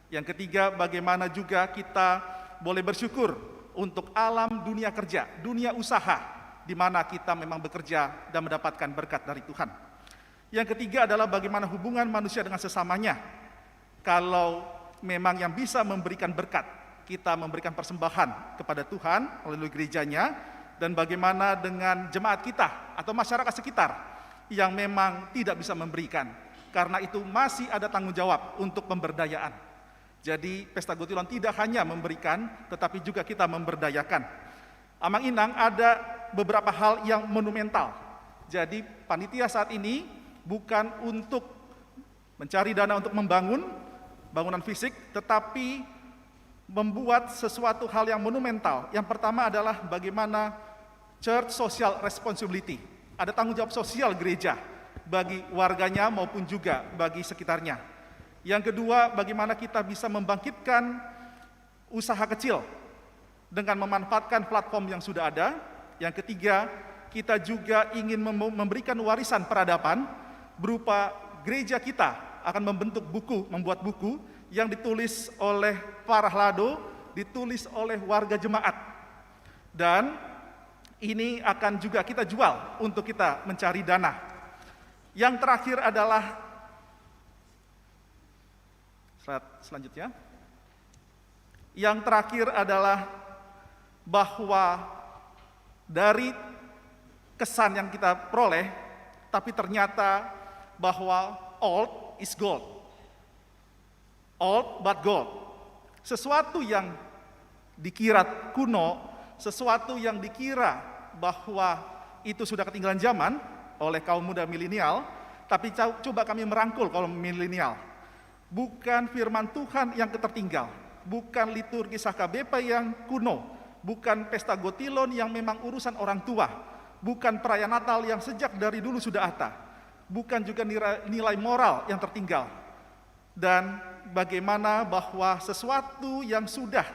Yang ketiga, bagaimana juga kita boleh bersyukur untuk alam dunia kerja, dunia usaha, di mana kita memang bekerja dan mendapatkan berkat dari Tuhan. Yang ketiga adalah bagaimana hubungan manusia dengan sesamanya. Kalau memang yang bisa memberikan berkat, kita memberikan persembahan kepada Tuhan melalui gerejanya, dan bagaimana dengan jemaat kita atau masyarakat sekitar yang memang tidak bisa memberikan. Karena itu masih ada tanggung jawab untuk pemberdayaan. Jadi, Pesta Gotilon tidak hanya memberikan, tetapi juga kita memberdayakan. Amang Inang, ada beberapa hal yang monumental. Jadi, panitia saat ini bukan untuk mencari dana untuk membangun bangunan fisik, tetapi membuat sesuatu hal yang monumental. Yang pertama adalah bagaimana church social responsibility. Ada tanggung jawab sosial gereja bagi warganya maupun juga bagi sekitarnya. Yang kedua, bagaimana kita bisa membangkitkan usaha kecil dengan memanfaatkan platform yang sudah ada. Yang ketiga, kita juga ingin mem-, memberikan warisan peradaban berupa gereja kita akan membentuk buku, membuat buku yang ditulis oleh Farah Lado, ditulis oleh warga jemaat. Dan ini akan juga kita jual untuk kita mencari dana. Yang terakhir adalah, slide selanjutnya. Yang terakhir adalah bahwa dari kesan yang kita peroleh, tapi ternyata bahwa old is gold. Old but gold. Sesuatu yang dikira kuno, sesuatu yang dikira bahwa itu sudah ketinggalan zaman oleh kaum muda milenial, tapi co-, coba kami merangkul kaum milenial. Bukan firman Tuhan yang tertinggal, bukan liturgi H K B P yang kuno, bukan Pesta Gotilon yang memang urusan orang tua, bukan perayaan Natal yang sejak dari dulu sudah ada, bukan juga nira-, nilai moral yang tertinggal. Dan bagaimana bahwa sesuatu yang sudah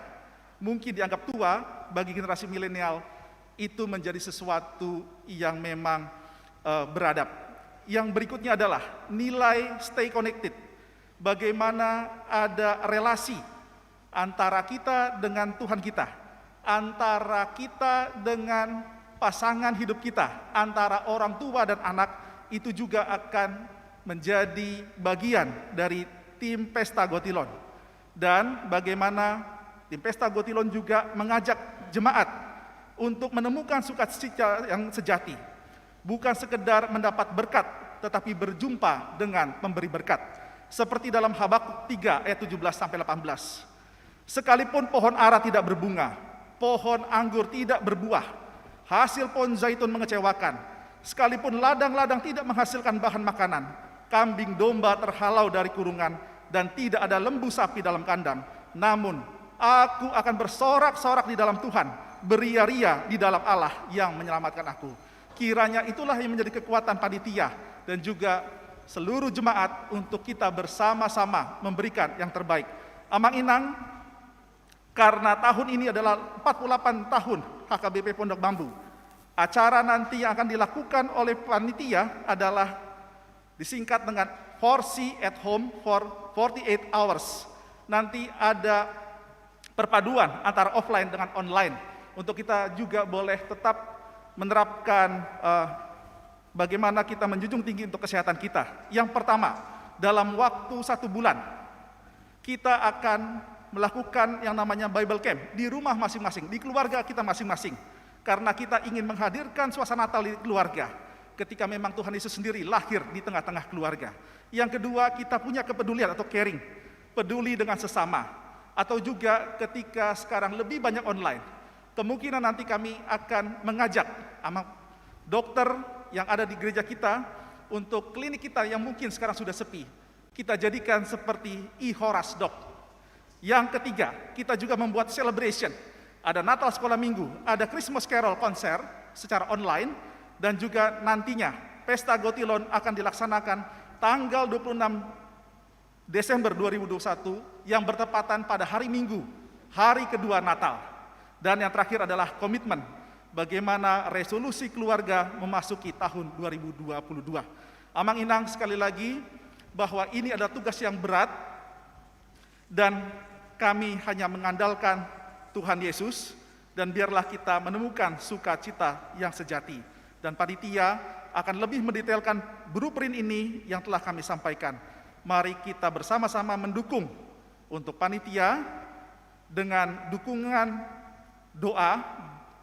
mungkin dianggap tua bagi generasi milenial itu menjadi sesuatu yang memang, eh, beradab. Yang berikutnya adalah nilai stay connected. Bagaimana ada relasi antara kita dengan Tuhan kita, antara kita dengan pasangan hidup kita, antara orang tua dan anak, itu juga akan menjadi bagian dari tim Pesta Gotilon. Dan bagaimana tim Pesta Gotilon juga mengajak jemaat untuk menemukan sukacita yang sejati. Bukan sekedar mendapat berkat, tetapi berjumpa dengan pemberi berkat. Seperti dalam Habakuk tiga ayat tujuh belas sampai delapan belas. Sekalipun pohon ara tidak berbunga, pohon anggur tidak berbuah, hasil pohon zaitun mengecewakan, sekalipun ladang-ladang tidak menghasilkan bahan makanan, kambing domba terhalau dari kurungan, dan tidak ada lembu sapi dalam kandang, namun Aku akan bersorak-sorak di dalam Tuhan, beria-ria di dalam Allah yang menyelamatkan aku. Kiranya itulah yang menjadi kekuatan panitia dan juga seluruh jemaat untuk kita bersama-sama memberikan yang terbaik. Amang Inang, karena tahun ini adalah empat puluh delapan tahun H K B P Pondok Bambu, acara nanti yang akan dilakukan oleh panitia adalah disingkat dengan four C at home for forty-eight hours. Nanti ada perpaduan antara offline dengan online untuk kita juga boleh tetap menerapkan, eh, bagaimana kita menjunjung tinggi untuk kesehatan kita. Yang pertama, dalam waktu satu bulan, kita akan melakukan yang namanya Bible Camp di rumah masing-masing, di keluarga kita masing-masing. Karena kita ingin menghadirkan suasana Natal di keluarga ketika memang Tuhan Yesus sendiri lahir di tengah-tengah keluarga. Yang kedua, kita punya kepedulian atau caring, peduli dengan sesama. Atau juga ketika sekarang lebih banyak online, kemungkinan nanti kami akan mengajak ama dokter yang ada di gereja kita untuk klinik kita yang mungkin sekarang sudah sepi, kita jadikan seperti e-horas, Dok. Yang ketiga, kita juga membuat celebration. Ada Natal Sekolah Minggu, ada Christmas Carol konser secara online, dan juga nantinya Pesta Gotilon akan dilaksanakan tanggal dua puluh enam Desember dua ribu dua puluh satu yang bertepatan pada hari Minggu, hari kedua Natal. Dan yang terakhir adalah komitmen bagaimana resolusi keluarga memasuki tahun dua ribu dua puluh dua. Amang Inang, sekali lagi, bahwa ini adalah tugas yang berat dan kami hanya mengandalkan Tuhan Yesus, dan biarlah kita menemukan sukacita yang sejati. Dan panitia akan lebih mendetailkan blueprint ini yang telah kami sampaikan. Mari kita bersama-sama mendukung untuk panitia dengan dukungan doa,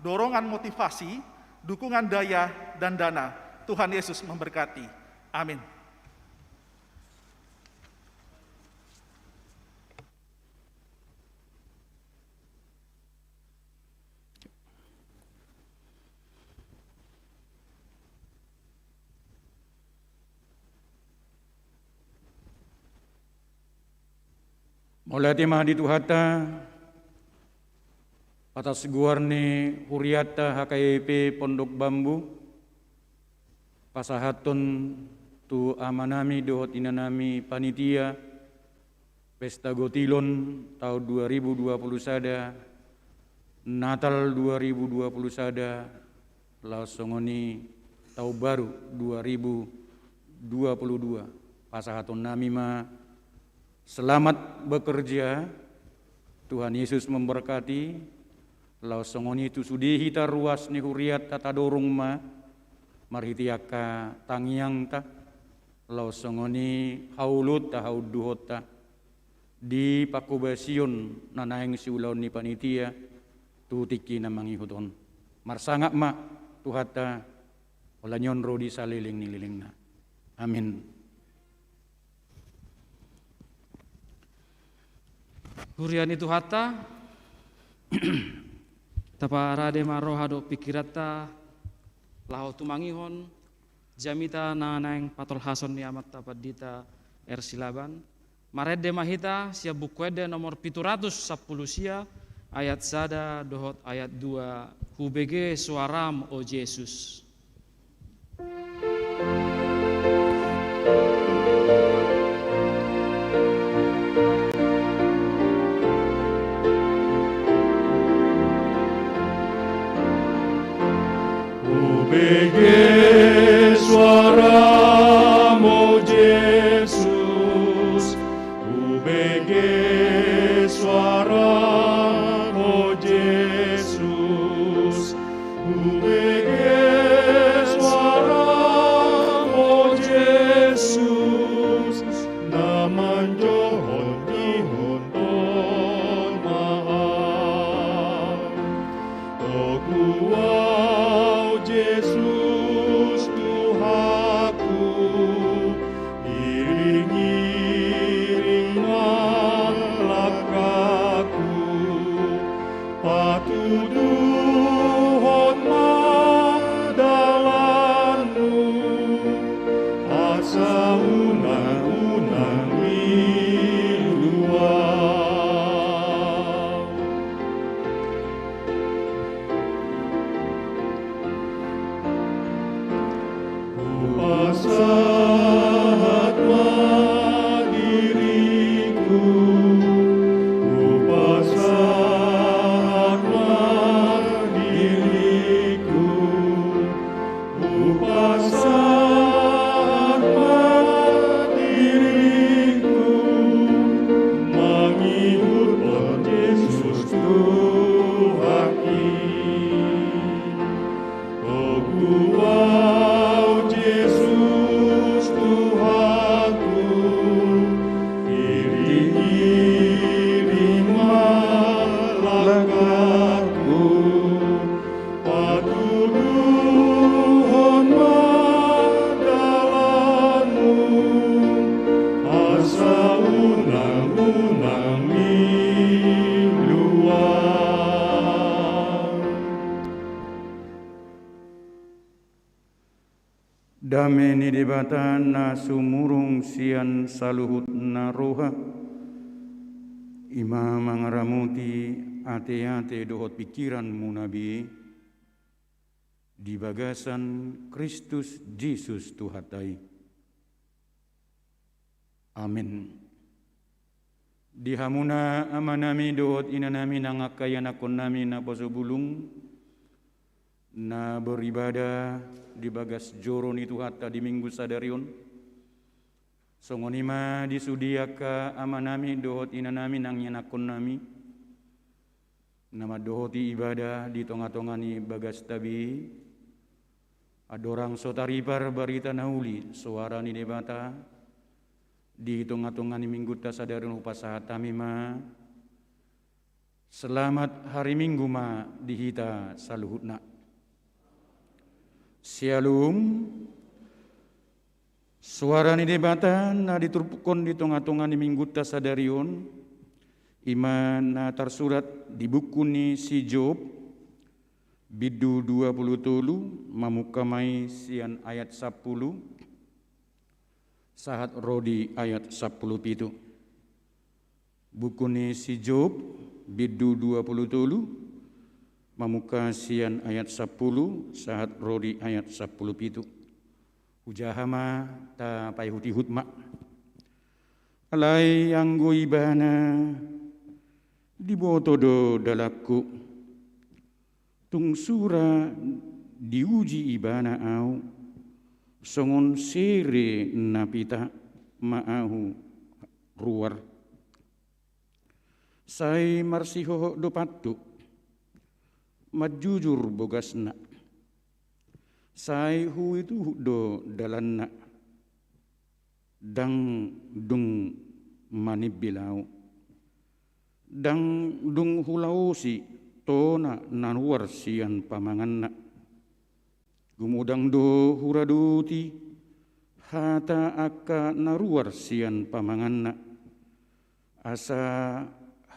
dorongan motivasi, dukungan daya, dan dana. Tuhan Yesus memberkati. Amin. Mauliate ma di Tuhanta, atas goar ni hurianta H K B P Pondok Bambu, pasahathon tu amanami dohot inanami panitia Pesta Gotilon taon dua ribu dua puluh sada, Natal dua ribu dua puluh sada, laos songon i taon baru dua ribu dua puluh dua. Pasahatonnami ma selamat bekerja, Tuhan Yesus memberkati. Laos songon i tu sude hita ruas ni hurianta tadorong ma marhite angka tangiangta, laos songon i haholonta, haunduhonta di panghobasion na naeng siulahon ni panitia tu tingki na mangihut on. Marsangap ma Tuhanta, holan i on ro di saleleng ni lelengna. Amin. Huria ni Tuhanta, taparade ma roha dohot pingkiranta laho tumangihon jamita na naeng patolhason ni Amanta Pandita R. Silaban. Marende ma hita sian Buku Ende nomor pitu ratus sampulu sia, ayat sada dohot ayat dua, Hubege soaram, o Jesus. Hubege soaram, o Jesus, hubege soaram, o Jesus, hubege soaram, o Jesus, na manjohot ihut on ma ahu. Togu ahu Jesus Tuhanku, iring-iring ma langkahku, patuduhon ma dalanmu, asa unang-unang milu ahu. Dame ni Debata na sumurung sian saluhut na roha, i ma mangaramoti ateate dohot pingkiranmuna be di bagasan Kristus Jesus Tuhanta i. Amen. Di hamuna amanami dohot inanami nang angka ianakkonnami naposo bulung, na beribadah di bagas joro ni Tuhanta di Minggu sadari on. Songon i ma di sude angka amanami dohot inanami nang ianakkonnami, na mandohoti ibadah di tongatonga ni bagasta be. Andorang so taripar barita na uli, soara ni Debata, di tongatonga ni Minggunta sadari on hupasahat hami ma. Selamat hari Minggu ma di hita saluhutna. Syalom. Soara ni Debata na diturpukkon di tongatonga ni Minggunta sadari on, i ma na tarsurat di buku ni si Job, bindu dua pulu tolu, mamungka ma i sian ayat sampulu sahat ro di ayat sampulu pitu. Buku ni si Job, bindu dua pulu tolu, mamungka sian ayat sampulu sahat ro di ayat sampulu pitu. Hujaha ma, tapaihutihut ma. Alai anggo ibana, diboto do dalanku. Tung sura diuji ibana ahu, songon sere na pita ma ahu ruar. Sai marsihohot do pantu, manjujur bogasna. Sai huituhut do dalanna, ndang dung manimbil ahu. Ndang dung hulaosi tona na ruar sian pamanganna. Gumodang do huradoti hata angka na ruar sian pamanganna, asa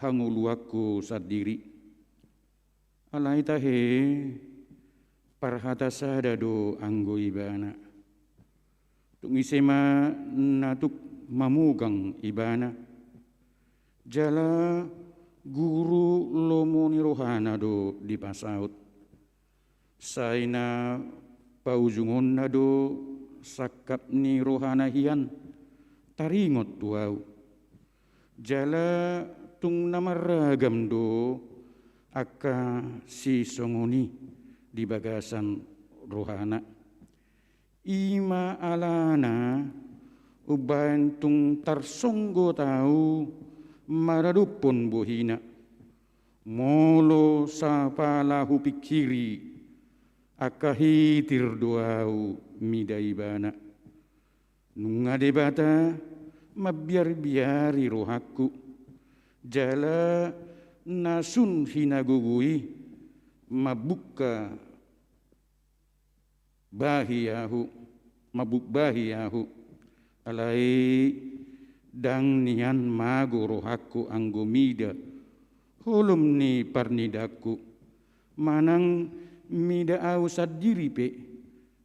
hangoluanku sandiri. Alai tahe, parhata sada do anggo ibana. Tung ise ma na tuk mamogang ibana. Jala guru lomo ni rohana do dipasaut. Sai na paujungonna do sangkap ni rohana hian taringot tu ahu. Jala tung na marragam do angka sisongon i di bagasan rohana. I ma alana umbahen tung tarsonggot ahu maradophon bohina. Molo sapala hupingkiri, angka hitir do ahu mida ibana. Nunga Debata mambiarbiari rohangku, jala na sun hinagogo i mambungka bahi ahu, mambungbahi ahu. Alai ndang nian mago rohangku anggo mida holom ni parnidaanku, manang mida ahu sandiri pe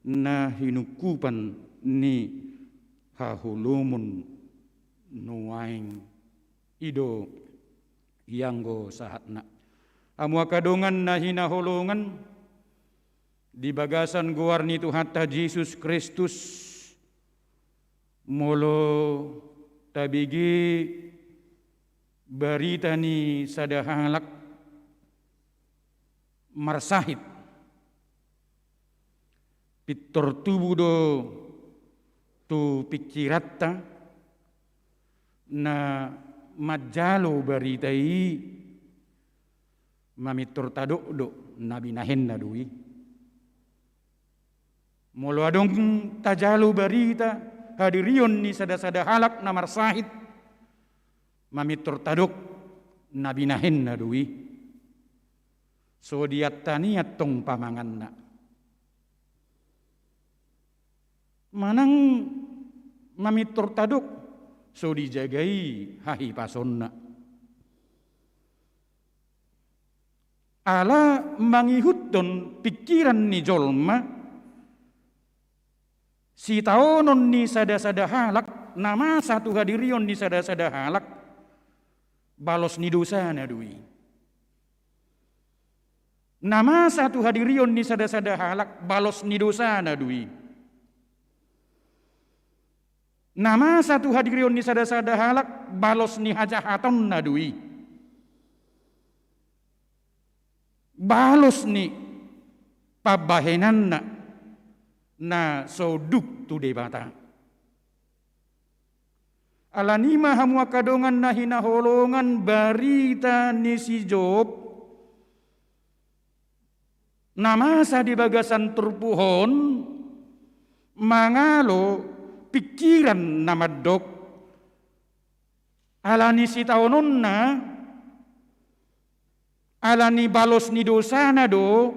na hinungkupan ni haholomon nuaeng. I do ianggo sahatna. Hamu angka dongan na hinaholongan, di bagasan goar ni Tuhanta Jesus Kristus, molo tabege barita ni sada halak marsahit, pintor tubu do tu pingkiranta na manjalo barita i, mamintor tadok do na binahenna do i. Molo adong tajalo barita hadirion ni sada-sada halak na marsahit, mamintor tadok na binahenna do i. So diantani antong pamanganna. Manang mamintor tadok so dijagai hahipasonna. Ala mangihuthon pingkiran ni jolma, Sitaonon ni sada-sada halak, na masa tu hadirion ni sada-sada halak, balos ni dosana do i. Na masa tu hadirion ni sada-sada halak, balos ni dosana do i. Na masa tu hadirion ni sada-sada halak, balos ni hajahatonna do i. Balos ni pambahenanna na so unduk tu Debata. Alani i ma hamu angka dongan na hinaholongan, barita ni si Job na masa di bagasan turpuk on mangalo pingkiran na mandok, alani sitaononna, alani balos ni dosana do,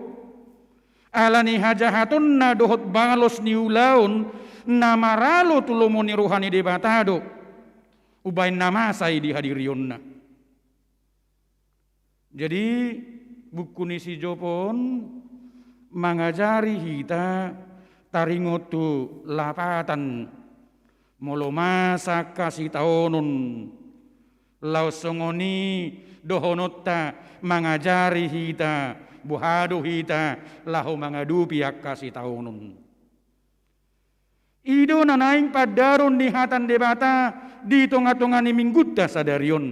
alani hajahatonna dohot balos ni ulaon na maralo tu lomo ni roha ni Debata do umbahen na masa i di hadirionna. Jadi, buku ni si Job on mangajari hita taringot tu lapatan molo masa angka sitaonon, laos songon i dohononta mangajari hita boha do hita laho mangadopi angka sitaonon. I do na naeng pandaron ni hata ni Debata di tonga-tonga ni minggunta sadari on.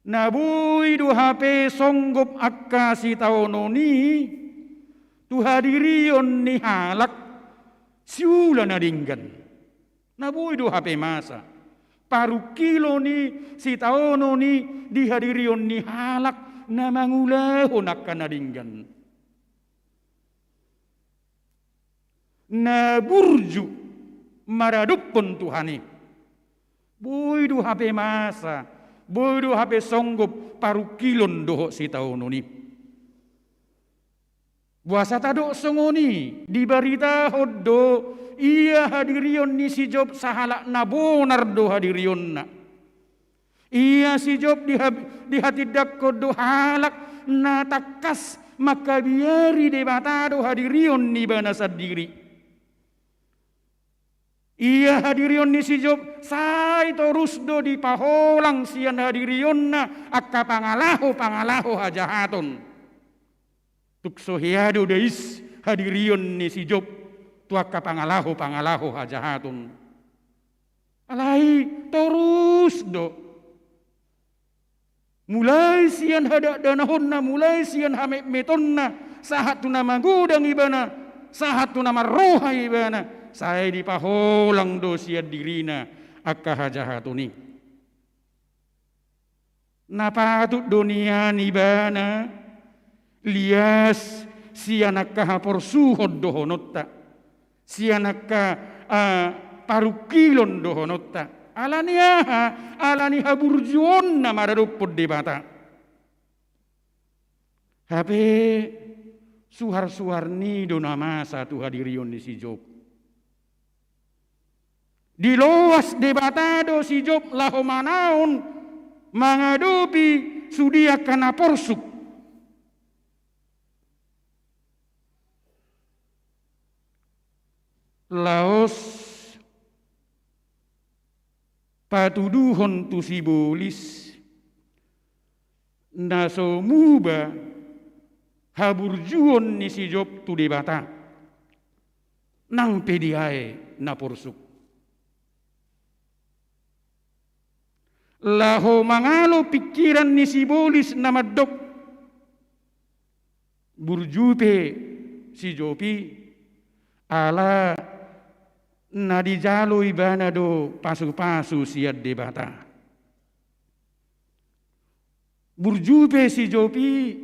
Na boi do hape songgop angka sitaonon i tu hadirion ni halak siula na denggan. Na boi do hape masa parungkilon i, sitaonon i di hadirion ni halak na mangulahon angka na denggan. Na burju maradophon Tuhan i. Boi do hape masa, boi do hape songgop parungkilon dohot sitaonon i. Boasa tadok songon i? Dibaritahon do ia hadirion ni si Job sahalak na bonar do hadirionna. Ia si Job diha-, dihatindangkon do halak na tangkas mangkabiari Debata do hadirion ni ibana sandiri. Ia hadirion ni si Job sai torus do dipaholang sian hadirionna angka pangalaho-pangalaho hajahaton. Tung so hea do dais hadirion ni si Job tu angka pangalaho-pangalaho hajahaton. Alai torus do. Mulai sian hadakdanahonna, mulai sian hametmetonna, sahat tu na magodang ibana, sahat tu na marroha ibana, sai dipaholang do sian dirina angka hajahaton i. Na patut do nian ibana lias sian angka haporsuhon dohononta, sian angka, ah, parungkilon dohononta. Alani aha? Alani haburjuonna maradophon Debata. Hape suharsuhar ni do na masa tu hadirion ni si Job. Diloas Debata do si Job laho manaon mangadopi sude angka na porsuk. Laos patuduhon tu sibolis na so muba haburjuon ni si Job tu Debata, nang pe diae na porsuk. Laho mangalo pingkiran ni sibolis na mandok, burju pe si Job i, ala na dijalo ibana do pasupasu sian Debata. Burju pe si Job i,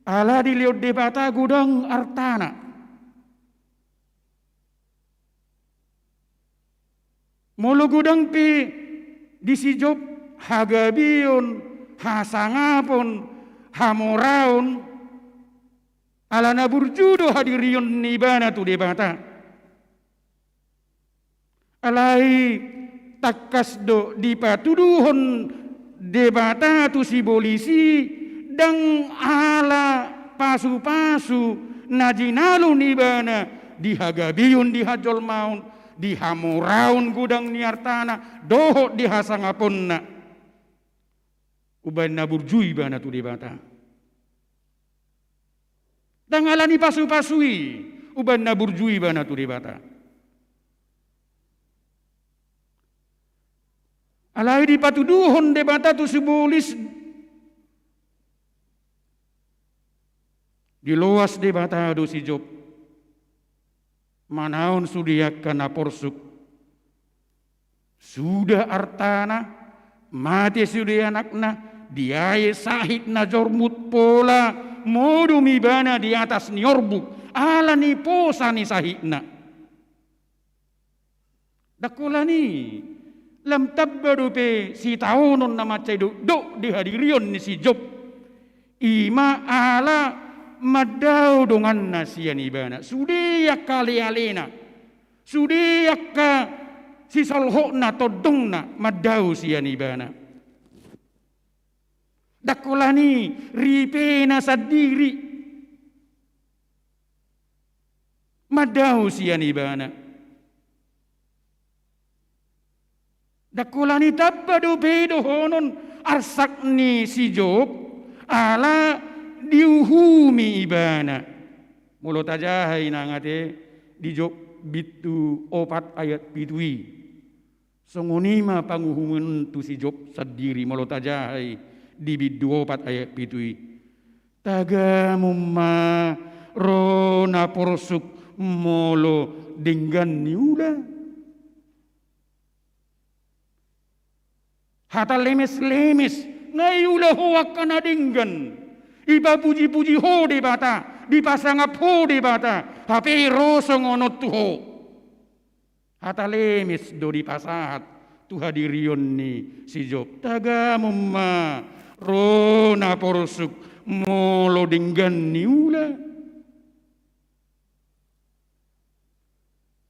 ala dilehon Debata godang artana. Molo godang pe di si Job hagabeon, hasangapon, hamoraon, ala na burju do hadirion ni ibana tu Debata. Alai tangkas do dipatuduhon Debata tu sibolis i, ndang ala pasupasu na jinalo ni ibana di hagabeon, di hajolmaon, di hamoraon godang ni artana, dohot di hasangaponna. Umbahen na burju ibana tu Debata. Ndang ala ni pasu-pasu i, umbahen na burju ibana tu Debata. Alai dipatuduhon Debata tu sibolis, diloas Debata do si Job. Manaon sude angka na porsuk. Suda artana, mate sude anakna, diae sahit na jormut, pola modom ibana di atas ni orbuk, ala ni posa ni sahitna. Ndang holan i, lam tamba dope sitaonon na mansai dokdok di hadirion ni si Job. I ma ala mandao donganna sian ibana. Sude angka ale-alena, sude angka sisolhotna, tondongna mandao sian ibana. Ndang holan i, ripena sandiri mandao sian ibana. Ndang holan i tamba dope dohonon arsak ni si Job, ala diuhumi ibana. Molo tajaha i nang ate di Job bindu opat ayat pitu i. Songon i ma panguhuman tu si Job sandiri, molo tajaha i di bindu opat ayat pitu i. Tagamon ma ro na porsuk molo denggan niula. Hata lemes-lemes, nga iula ho angka na denggan. Ipapuji-puji ho Debata, dipasangap ho Debata, hape ro songon on tu ho. Hata lemes do dipasahat tu hadirion ni si Job. Tagamon ma ro na porsuk molo denggan niula.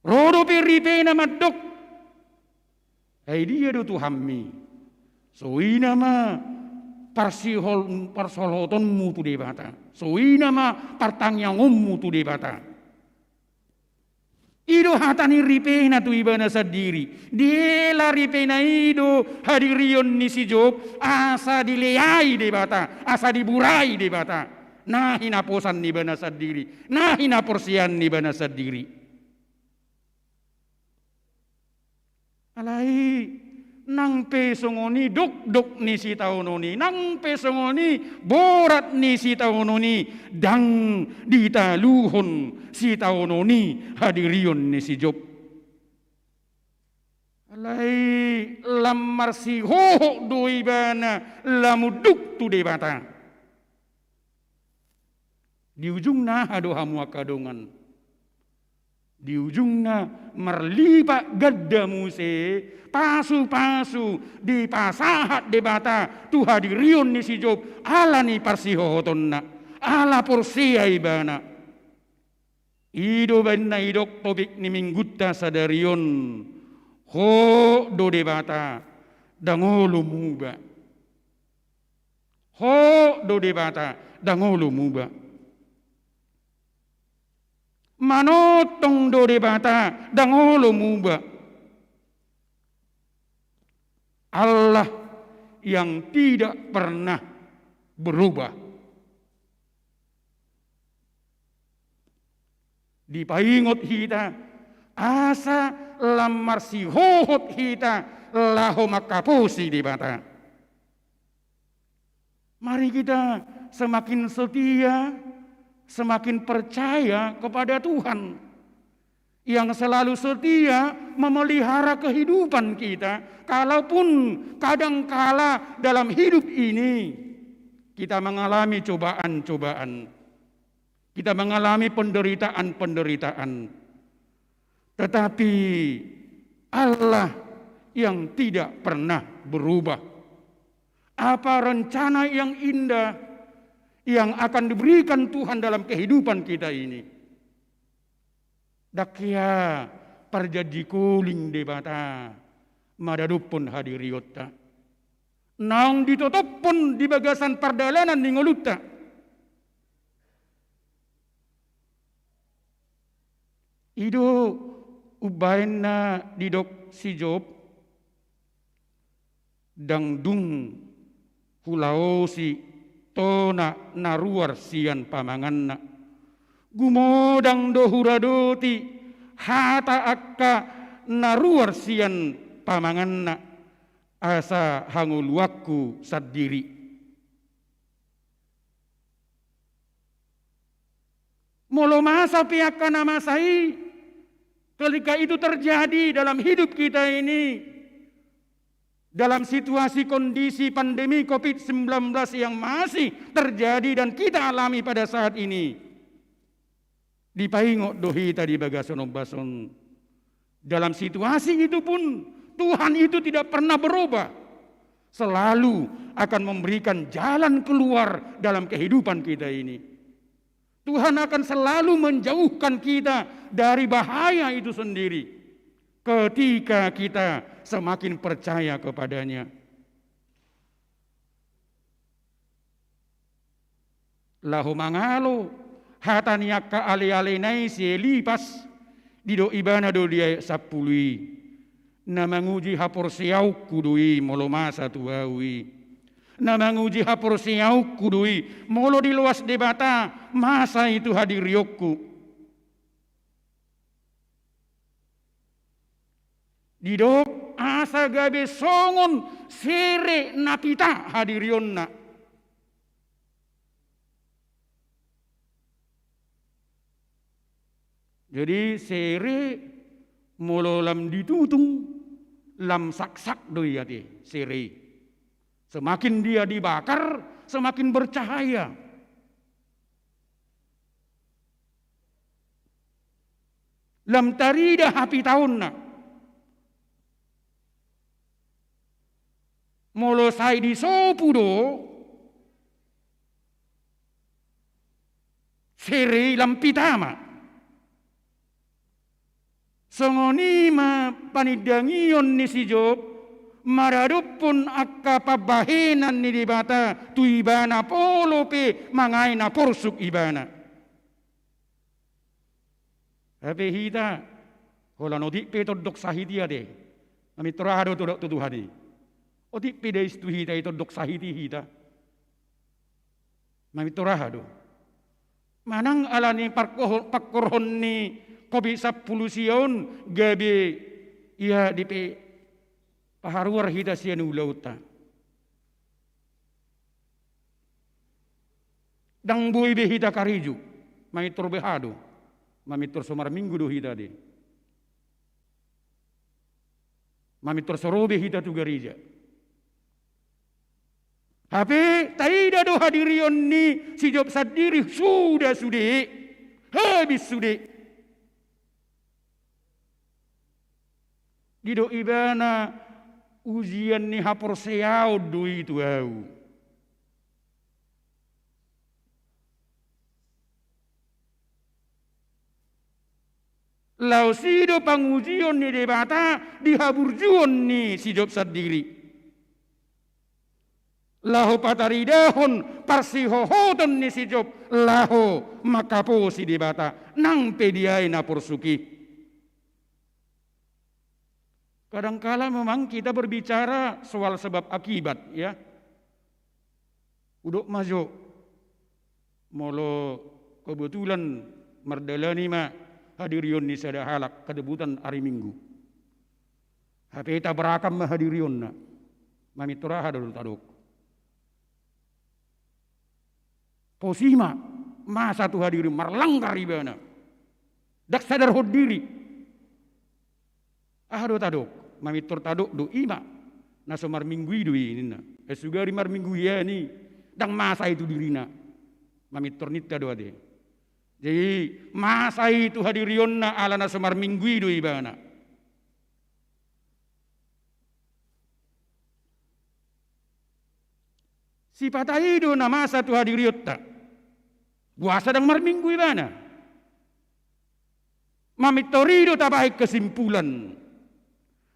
Ro dope ripena mandok, ai dia do Tuhanmi? Songon i ma parsihol-, parsolhotonmu tu Debata. Songon i ma partangiangonmu tu Debata. I do hata ni ripena tu ibana sandiri. Diela ripena i do hadirion ni si Job, asa dileai Debata, asa diburai Debata. Na hinaposan ni ibana sandiri, na hinaporseaon ni ibana sandiri. Alai nang pe songon i dokdok ni sitaonon i, nang pe songon i borat ni sitaonon i, ndang ditaluhon sitaonon i hadirion ni si Job. Alai lam marsihohot do ibana lam unduk tu Debata. Di ujungna aha do hamu angka dongan? Di ujungna marlipat ganda muse pasu-pasu dipasahat Debata tu hadirion ni si Job ala ni parsihohotonna, ala porsea ibana. I do baen na idok topik ni minggunta sadari on, hot do Debata, ndang olo muba. Hot do Debata, ndang olo muba. Manongtong do Debata, ndang olo muba. Allah yang tidak pernah berubah. Dipaingot hita, asa lam marsihohot hita laho mangkaposi Debata. Mari kita semakin setia, semakin percaya kepada Tuhan yang selalu setia memelihara kehidupan kita, kalaupun kadangkala dalam hidup ini kita mengalami cobaan-cobaan, kita mengalami penderitaan-penderitaan. Tetapi Allah yang tidak pernah berubah. Apa rencana yang indah yang akan diberikan Tuhan dalam kehidupan kita ini? Ndang hea parjanji koling Debata madadophon hadirionta. Naung ditotophon di bagasan pardalanan ni ngolunta. I do umbahen na didok si Job, ndang dung hulaosi tona na ruar sian pamanganna. Gumodang do huradoti hata angka na ruar sian pamanganna, asa hangoluanku sandiri. Molo masa pe angka na masa i, ketika itu terjadi dalam hidup kita ini, dalam situasi kondisi pandemi covid sembilan belas yang masih terjadi dan kita alami pada saat ini, dipaingot do hita di bagasan ombas on. Dalam situasi itu pun, Tuhan itu tidak pernah berubah. Selalu akan memberikan jalan keluar dalam kehidupan kita ini. Tuhan akan selalu menjauhkan kita dari bahaya itu sendiri ketika kita semakin percaya kepada-Nya. Laho mangalo hata ni angka alealena i si Elipas, didok ibana do di ayat sampulu i: Na manguji haporseaonku do i molo masa tu ahu i. Na manguji haporseaonku do i molo diloas Debata masa i tu hadirionku. Didok asa gabe songon sere na pita hadirionna. Jadi sere molo lam ditutung, lam saksak do i ate sere i. Semakin dia dibakar, semakin bercahaya. Lam tarida hapitaonna. Molo sai disopu do, sere i lam pita ma. Songon i ma panindangion ni si Job maradophon angka pambahenan ni Debata tu ibana, molo pe mangae na porsuk ibana. Hape hita, holan otik pe tondok sahit i ate, mamintor aha do tu, tu Tuhan i? Otik pe dais tu hita i, tondok sahit i hita. Mamintor aha do? Manang ala ni parkoho-, pangkorhon ni covid sampulu sia on gabe ia dipaharuar hita sian ulaonta. Ndang boi be hita karejo, mamintor be aha do? Mamintor so marminggu do hita ate. Mamintor so ro be hita tu gareja. Hape taida do hadirion ni si Job sandiri suda sude, habis sude. Didok ibana, ujian ni haporseaon do i tu ahu. Laos i do pangujion ni Debata di haburjuon ni si Job sandiri. Laho pataridahon parsihohoton ni si Job laho manghaposi Debata nang pe di ahu na porsuk i. Kadangkala memang kita berbicara soal sebab akibat, ya. Hudok ma jo, molo kebetulan mardalani ma hadirion ni sada halak kedebutan ari Minggu. Hape tabrakan ma hadirionna. Mamintor aha do tadok? Pos i ma, masa tu hadirion, marlanggar ibana. Ndang sadarhon diri. Aha do tadok? Mamintor tadok do, i ma na so marminggu i do i ninna. Eh, sugari marminggu hian i, ndang masa i tu dirina. Mamintor ninta do ate. Jadi masa i tu hadirionna ala na so marminggu i do ibana. Sipata i do na masa tu hadirionta. Boasa ndang marminggu ibana? Mamintor i do tabahen kesimpulan.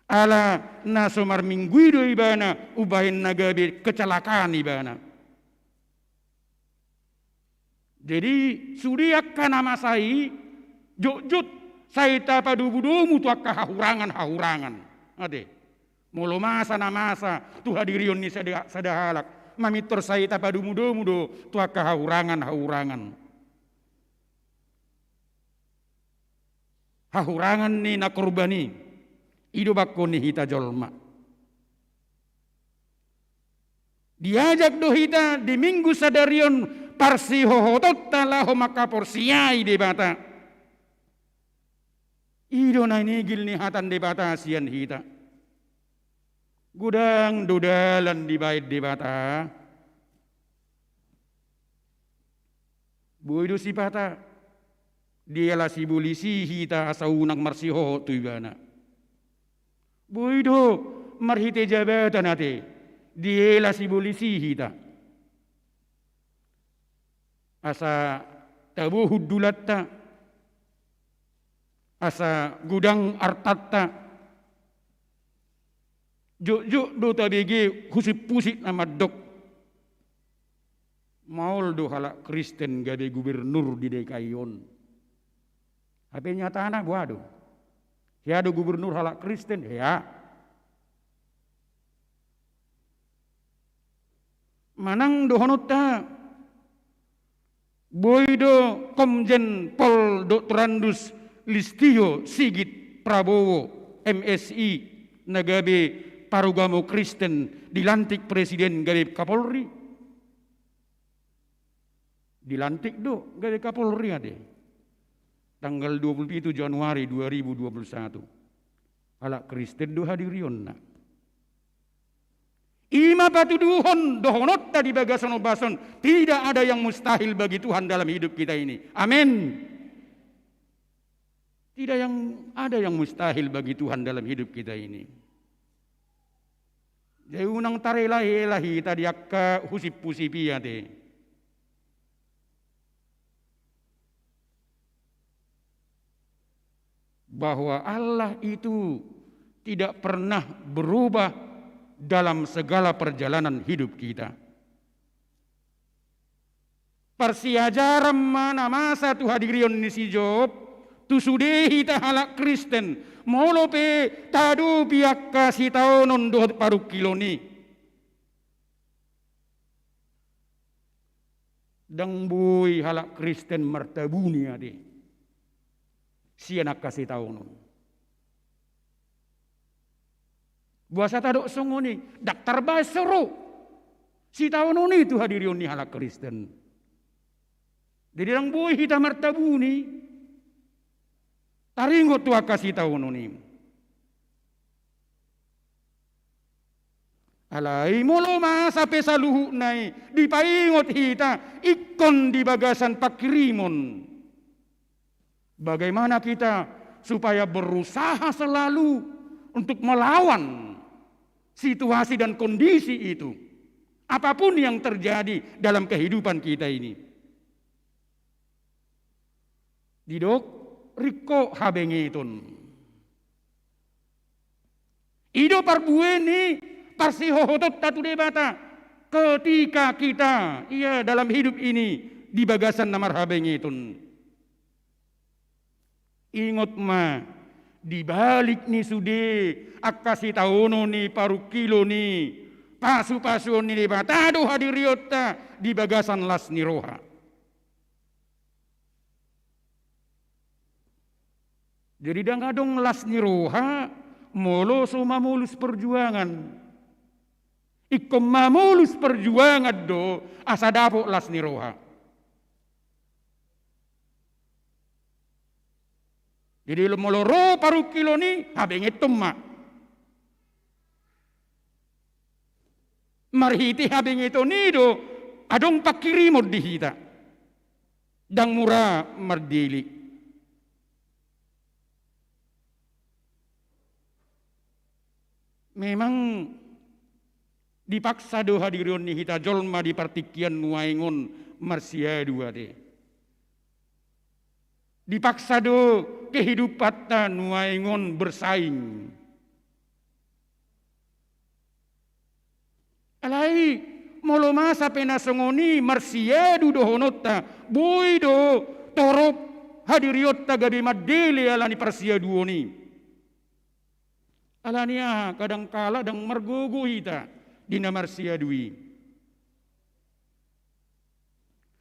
Ala na so marminggu i do ibana, umbahen na gabe kecelakaan ibana. Jadi sude angka na masa i, jotjot sai tapadomudomu tu angka hahurangan-hahurangan. Ate. Molo masa na masa tu hadirion ni sada, sada halak, mamintor sai tapadomudomu do tu angka hahurangan-hahurangan. Hahurangan ni na korban i, i do bangko ni hita jolma. Diajak do hita di Minggu sadari on parsihohotonta laho mangkaporseai Debata. I do na nigil ni hata ni Debata sian hita. Godang do dalan dibaen Debata. Boi do sipata, diela sibolis i hita asa unang marsihohot tu ibana. Boi do marhite jabatan ate, diela sibolis i hita. Asa tabo hundulanta, asa godang artanta, jotjot do tabege husipusip na mandok. Maol do halak Kristen gabe gubernur di D K I on. Hape nyatana boha do? Hea do gubernur halak Kristen? Hea. Manang dohononta, boi do Komjen Pol Doktorandus Listio Sigit Prabowo, M Si, na gabe parugamo Kristen dilantik presiden gabe Kapolri? Dilantik do gabe Kapolri ate. Tanggal dua puluh pitu Januari dua ribu dua puluh satu. Halak Kristen do hadirionna. I ma patuduhon dohononta di bagasan ombas on, tidak ada yang mustahil bagi Tuhan dalam hidup kita ini. Amin. Tidak yang ada yang mustahil bagi Tuhan dalam hidup kita ini. Jadi unang tarelahela hita di angka husipusip i ate. Bahwa Allah itu tidak pernah berubah dalam segala perjalanan hidup kita. Parsiajaran ma na masa tu hadirion ni si Job, tu sude hita halak Kristen, molo pe taadopi angka sitaonon dohot parungkilon i. Ndang boi halak Kristen martabuni ate sian angka sitaonon. Boasa tadok songon i? Ndang tarbaen so ro sitaonon i tu hadirion ni halak Kristen. Jadi ndang boi hita martabuni. Taringot tu angka sitaonon i. Alai molo masa pe saluhutna i dipaingot hita ingkon di bagasan pangkirimon. Bagaimana kita supaya berusaha selalu untuk melawan situasi dan kondisi itu, apapun yang terjadi dalam kehidupan kita ini. Didok ringkot habengeton. I do parbue ni parsihohotonta tu Debata. Ketika kita, ia dalam hidup ini, di bagasan na marhabengeton. Ingot ma, di balik ni sude angka sitaonon i, parungkilon i, pasupasuon ni Debata do hadirionta di bagasan las ni roha. Jadi ndang adong las ni roha molo so mamolus perjuangan. Ingkon mamolus perjuangan do asa dapot las ni roha. Jadi molo ro parungkilon i, habengeton ma. Marhite habengeton i do adong pangkirimon di hita. Ndang mura mardili. Memang dipaksa do hadirion ni hita jolma di partingkian nuaeng on marsiadu ate. Dipaksa do kehidupanta nuaeng on bersaing. Alai molo masa pe na songon i marsiadu dohononta, boi do torop hadirionta gabe mandele ala ni parsiaduon i. Ala ni aha? Kadangkala ndang margogo hita di na marsiadu i.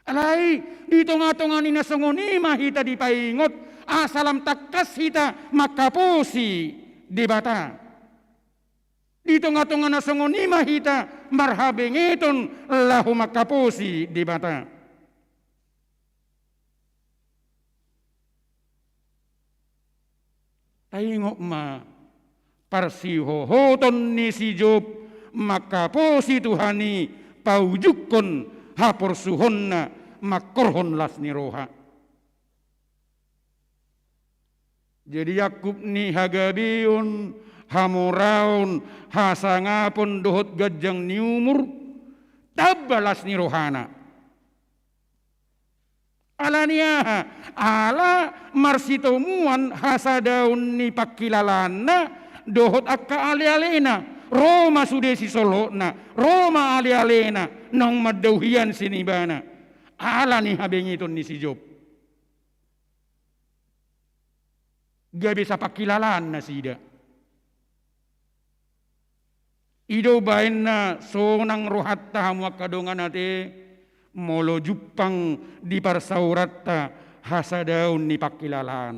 Alai di tonga-tonga ni na songon i ma hita dipaingot, asa lam tangkas hita mangkaposi Debata. Di tonga-tonga na songon i ma hita marhabengeton laho mangkaposi Debata. Taingot ma parsihohoton ni si Job mangkaposi Tuhan i, paujungkon haporsuhonna mangkorhon las ni roha. Jadi angkup ni hagabeon, hamoraon, hasangapon dohot ganjang ni umur, tamba las ni rohana. Ala ni aha? Ala marsitomuan hasadaon ni pangkilalaanna dohot angka ale-alena. Ro ma sude sisolhotna, ro ma ale-alena naung mandao hian sian ibana. Ala ni habengeton ni si Job, gabe sapangkilalaan nasida. I do baenna sonang rohanta hamu angka dongan ate, molo jumpang di parsaoranta hasadaon ni pangkilalaan.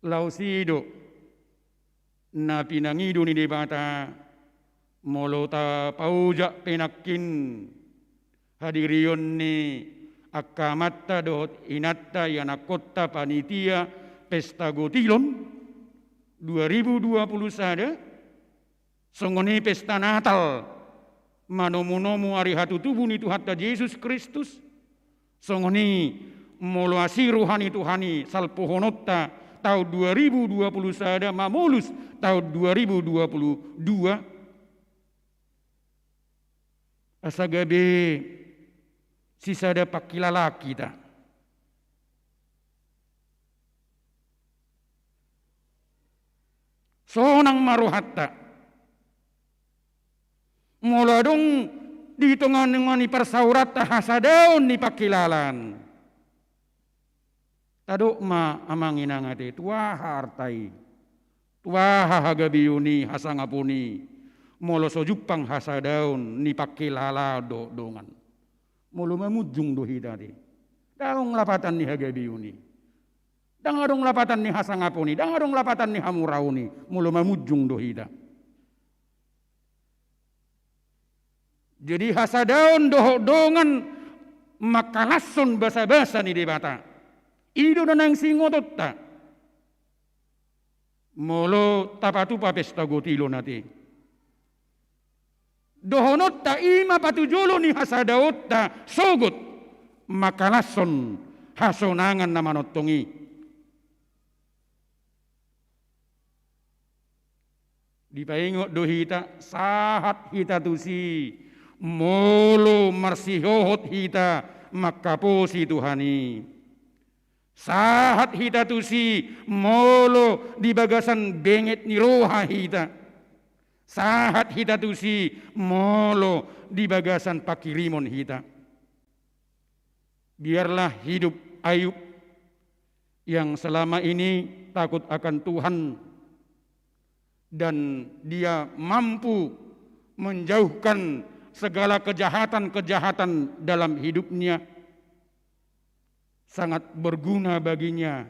Laos i do na pinangido ni Debata, molo tapaojak pe nangkin hadirion ni angka amanta dohot inanta, ianakkonta, panitia pesta gotilon dua ribu dua puluh sada, songon i pesta Natal, manomu-nomu ari hatutubu ni Tuhanta Jesus Kristus, songon i molo asi roha ni Tuhan i salpuhononta taon dua ribu dua puluh sada mamolus taon dua ribu dua puluh dua, asa gabe sisada pangkilalaan hita. Sonang ma rohanta molo adong di tonga-tonga ni parsaoranta hasadaon ni pangkilalaan. Tadok ma amang inang ate, tu aha arta i, tu aha hagabeon i, hasangapon i, molo so jumpang hasadaon ni pangkilalaan dohot dongan. Molo mamunjung do hita ate, ndang adong lapatan ni hagabeon i, ndang adong lapatan ni hasangapon i, ndang adong lapatan ni hamoraon i, molo mamunjung do hita. Jadi hasadaon dohot dongan mangkalashon basa-basa ni Debata. I do na naeng siingotonta molo tapatupa pesta gotilon ate. Dohononta i ma patujolo ni hasadaonta, sogot mangkalashon hasonangan na manongtong i. Dipaingot do hita, sahat hita tusi molo marsihohot hita mangkaposi Tuhan i. Sahat hita tusi molo di bagasan benget ni roha hita. Sahat hita tusi molo di bagasan pangkirimon hita. Biarlah hidup Ayub yang selama ini takut akan Tuhan dan dia mampu menjauhkan segala kejahatan-kejahatan dalam hidupnya, sangat berguna baginya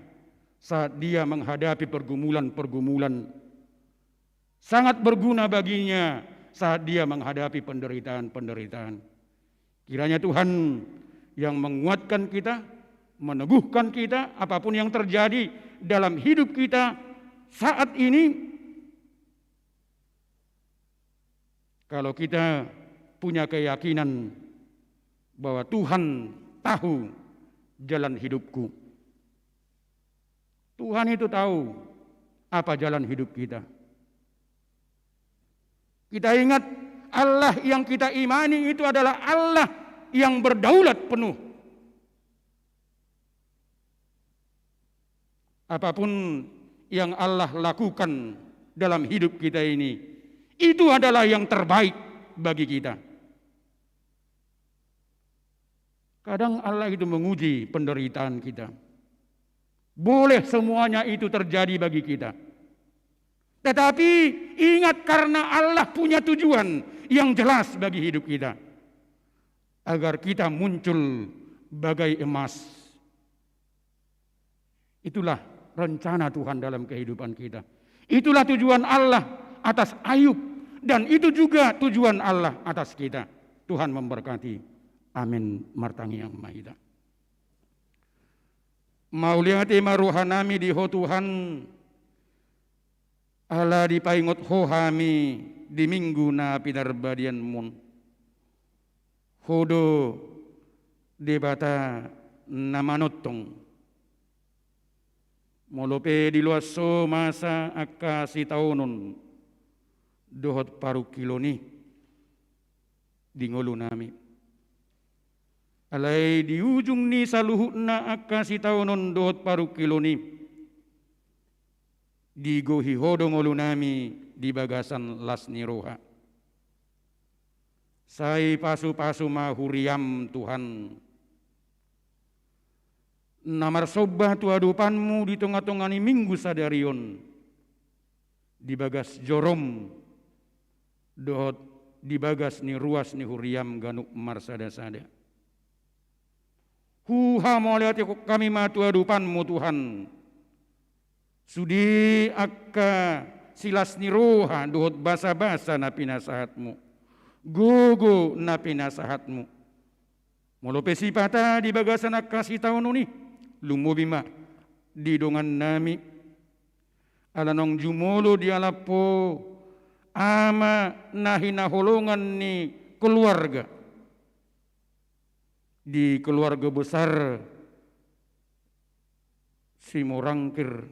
saat dia menghadapi pergumulan-pergumulan, sangat berguna baginya saat dia menghadapi penderitaan-penderitaan. Kiranya Tuhan yang menguatkan kita, meneguhkan kita, apapun yang terjadi dalam hidup kita saat ini, kalau kita punya keyakinan bahwa Tuhan tahu jalan hidupku. Tuhan itu tahu apa jalan hidup kita. Kita ingat, Allah yang kita imani itu adalah Allah yang berdaulat penuh. Apapun yang Allah lakukan dalam hidup kita ini, itu adalah yang terbaik bagi kita. Kadang Allah itu menguji penderitaan kita. Boleh semuanya itu terjadi bagi kita. Tetapi ingat, karena Allah punya tujuan yang jelas bagi hidup kita, agar kita muncul bagai emas. Itulah rencana Tuhan dalam kehidupan kita. Itulah tujuan Allah atas Ayub, dan itu juga tujuan Allah atas kita. Tuhan memberkati. Amin. Martangiang ma hita. Mauliate ma rohanami di Ho Tuhan, ala dipaingot Ho hami di Minggu na pinarbadianmon. Ho do Debata na manongtong. Molo pe diloas Ho masa angka sitaonon dohot parungkilon i di ngolunami. Alai di ujung ni saluhutna angka sitaonon dohot parungkilon i, digohi Ho do ngolunami di bagasan las ni roha. Sai pasupasu ma huriaM, Tuhan, na marsomba tu adopanMu di tongatonga ni Minggu sadari on, di bagas joroM dohot di bagas ni ruas ni huriaM ganup marsadasada. Huhamauliatehon hami ma tu adopanMu, Tuhan, sude angka silas ni roha dohot basabasa na pinasahatMu, gogo na pinasahatMu. Molo pe sipata di bagasan angka sitaonon i, lumobi ma di dongannami, ala naung jumolo dialap Ho ama na hinaholongan ni keluarga, di keluarga besar Simorangkir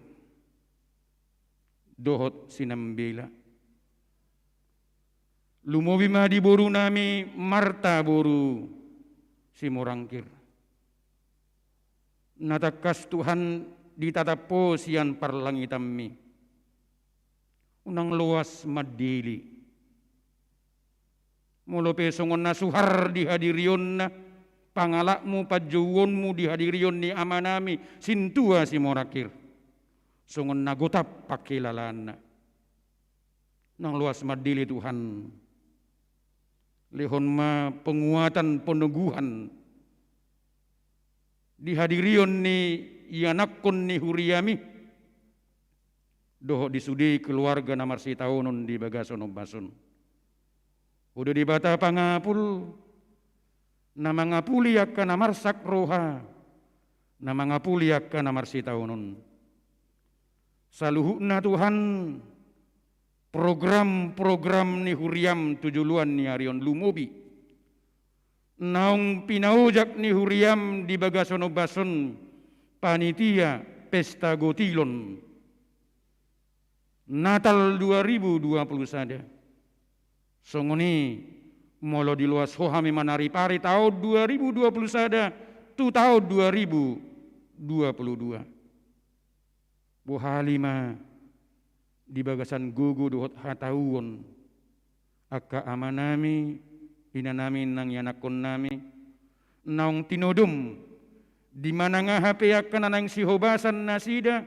dohot Sinambela. Lumobi ma di borunami Marta boru Simorangkir. Na tangkas, Tuhan, ditatap Ho sian parlangitanMi. Unang loas mandele. Molo pe songon na suhar di hadirionna, pangalapMu, panjouonMu di hadirion ni amanami sintua Simorangkir, songon na gotap pangkilalaanna. Unang loas mandele, Tuhan. Lehon ma penguatan, peneguhan di hadirion ni ianakhon ni huriaMi dohot di sude keluarga na marsitaonon di bagasan ombas on. Ho do Debata pangapul, na mangapuli angka na marsak roha, na mangapuli angka na marsitaonon. Saluhutna, Tuhan, program-program ni huriaM tu joloan ni ari on, lumobi naung pinaojak ni huriaM di bagasan ombas on, panitia pesta gotilon Natal dua ribu dua puluh sada. Songon i, molo diloas Ho hami manaripari taon dua ribu dua puluh sada tu taon dua ribu dua puluh dua. Bohali ma di bagasan gogo dohot hatauon angka amanami, inanami nang ianakhonnami, naung tinodom di manang aha pe angka na naeng sihobasan nasida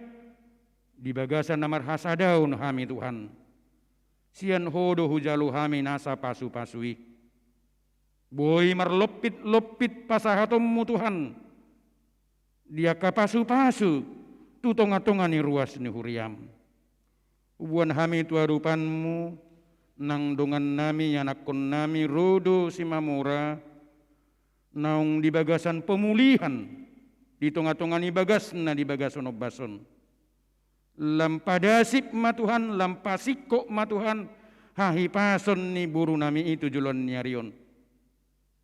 di bagasan na marhasadaon hami, Tuhan. Sian Ho do hujalo hami nasa pasupasu i. Boi marlompit-lompit pasahatonMu, Tuhan, di angka pasupasu tu tongatonga ni ruas ni huriaM. Huboan hami tu adopanMu nang dongannami, ianakhonnami Rodo Simamora, naung di bagasan pemulihan di tongatonga ni bagasna di bagasan ombas on. Lam padasip ma, Tuhan, lam pasingkop ma, Tuhan, hahipason ni borunami i tu joloan ni ari on.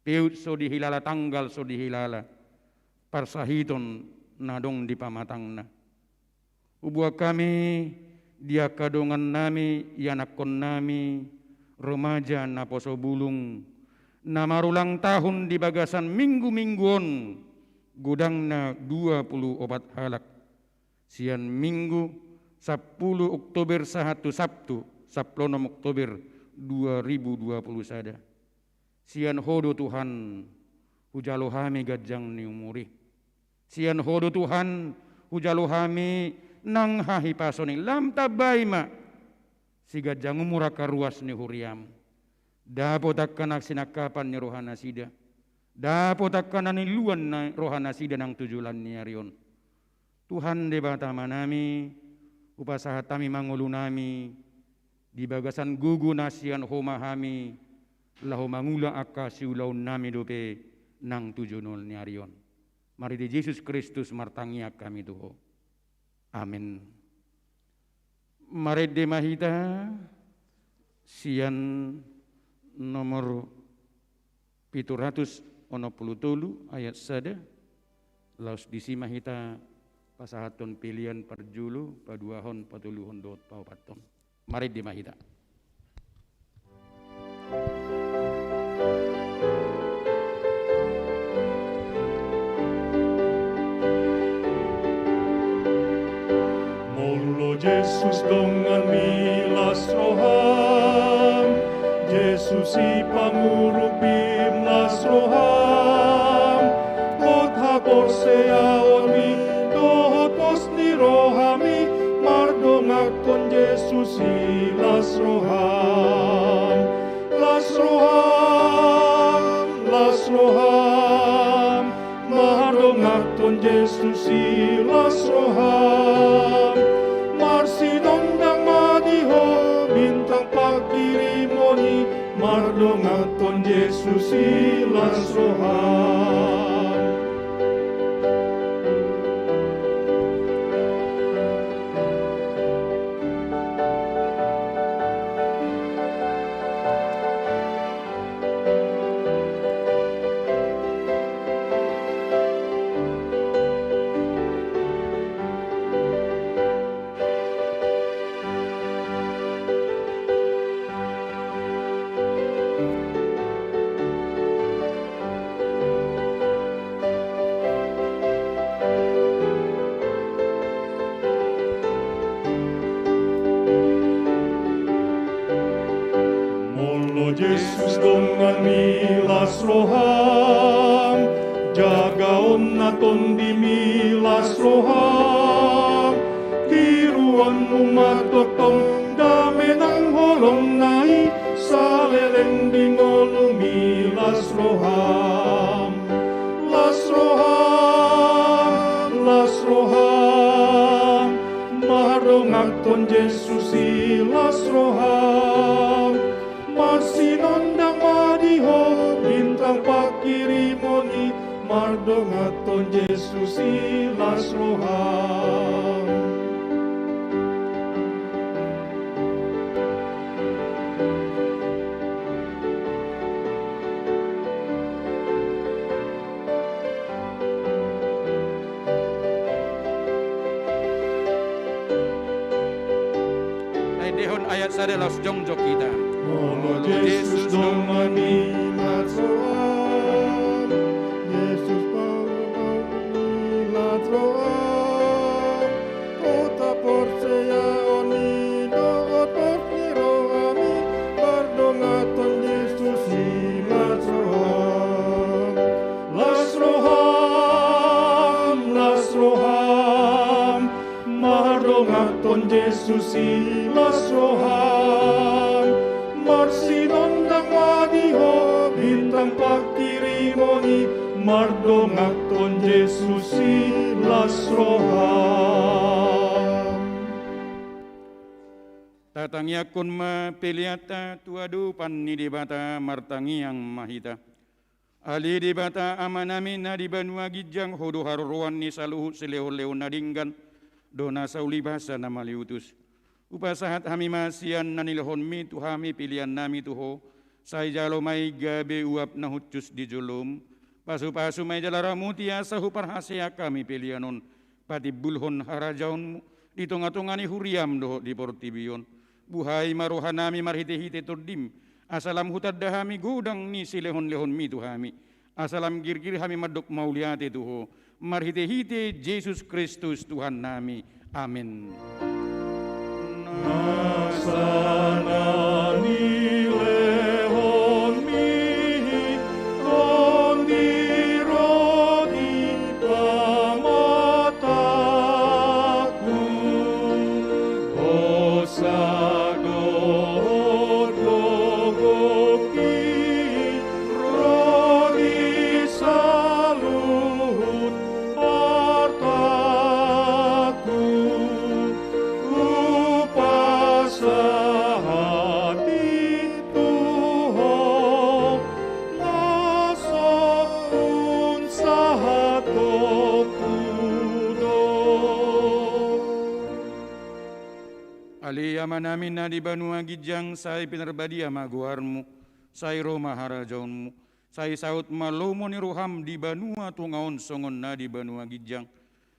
Peut so dihilala, tanggal so dihilala, parsahiton na adong di pamatangna. Huboan hami di angka dongannami, ianakhonnami, remaja naposo bulung, na marulang tahun di bagasan minggu-minggu on, godangna dua puluh opat halak. Sian Minggu sampulu Oktober sahat tu Sabtu sampulu onom Oktober dua ribu dua puluh sada. Sian Ho do, Tuhan, hujalo hami ganjang ni umur i. Sian Ho do Tuhan, hujalo hami nang hahipason i, lam tambai ma siganjang umur angka ruas ni huriaM. Dapot angka na sinangkapan ni rohanasida, dapot angka na niluan ni rohanasida nang tu joloan ni ari on. Tuhan Debata Amanami, hupasahat hami ma ngolunami, di bagasan gogo na sian Ho ma hami, laho mangula angka siulaonnami dope nang tu joloan ni ari on. Marhite Jesus Kristus martangiang hami tu Ho. Amen. Marende ma hita sian nomor pitu ratus onom pulu tolu ayat sada, laos disi ma hita pasahathon pelean parjolo, paduahon, patoluhon dohot paopathon. Marende ma hita. Molo Jesus donganmi las roham, Jesus i pangurupim las roham, hot haporseaonmi dohot pos ni rohami mardongankon Jesus i las roham. Las roham, las roham, mardongankon Jesus i las roham. Marsinondang ma di ho bintang pangkirimon i, mardongankon Jesus i las roham. Molo Jesus donganmi las roham, jagaon na tondimi las roham, tiruonmu ma tongtong dame nang holongna i saleleng di ngolumi las roham. Las roham, las roham, mardongankon Jesus i las roham. Marsinondang ma di ho bintang pangkirimon i, mardongankon Jesus i las roham. Taendehon ayat sada laos jongjong hita. Molo Jesus donganmi las roham, Jesus pangurupmi las roham, hot haporseaonmi dohot pos ni rohami mardongankon Jesus i las roham. Las roham, las roham, mardongankon Jesus i las roham. Marsinondang ma di ho bintang pangkirimon i, mardongankon Jesus i las roham. Tatangiangkon ma peleanta tu adopan ni Debata. Martangiang ma hita. Ale Debata Amanami na di banua ginjang, Ho do haroroan ni saluhut silehonlehon na denggan dohot na saulibasa na maliutus. Hupasahat hami ma sian na nilehonmi tu hami peleannami tu Ho, sai jalo ma i gabe uap na hushus di jolom, pasupasu ma i jala ramoti asa huparhaseang hami pelean on patimbulhon harajaonmu di tongatonga ni huriam dohot di portibi on. Buhai ma rohanami marhitehite Tondim, asa lam hutanda hami godang ni silehonlehonmi tu hami, asa lam girgir hami mandok mauliate tu Ho, marhitehite Jesus Kristus Tuhannami. Amen. Nasa na nilehonmi, Tondi Nami na di banua ginjang, sai pinarbadia ma goarmu, sai ro ma harajaonmu, sai saut ma lomo ni roham di banua tonga on songon na di banua ginjang.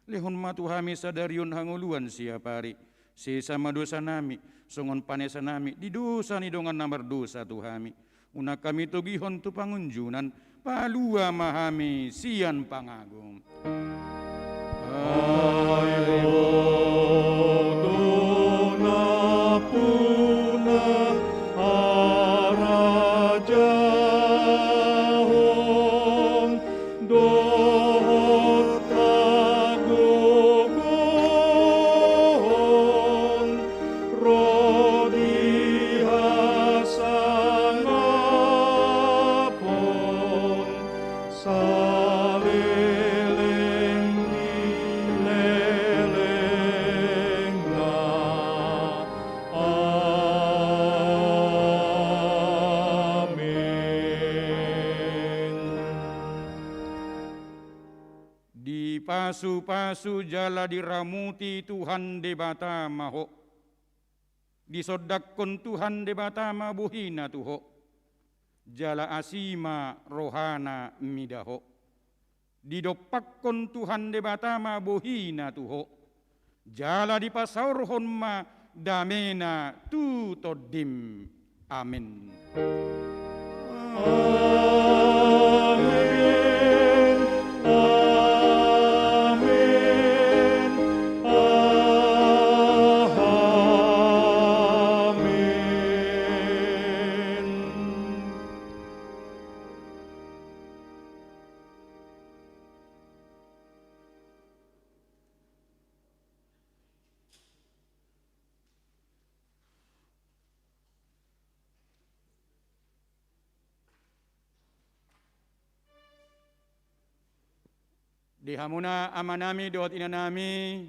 Lehon ma tu hami sadari on hangoluan siapari. Sesa ma dosanami, songon panesanami di dosa ni dongan na mardosa tu hami. Unang hami togihon tu pangunjunan, palua ma hami sian pangago. Ai Ho do nampuna harajaon dohot hagogoon ro di hasangapon saleleng ni lelengna. Amen. Dipasupasu jala diramuti Tuhan Debata ma ho. Disondangkon Tuhan Debata ma bohina tu ho, jala asi ma rohana mida ho. Didompakkon Tuhan Debata ma bohina tu ho, jala dipasaorhon ma damena tu tondim. Amen. Amen. Amen. Amen. Di hamuna amanami dohot inanami,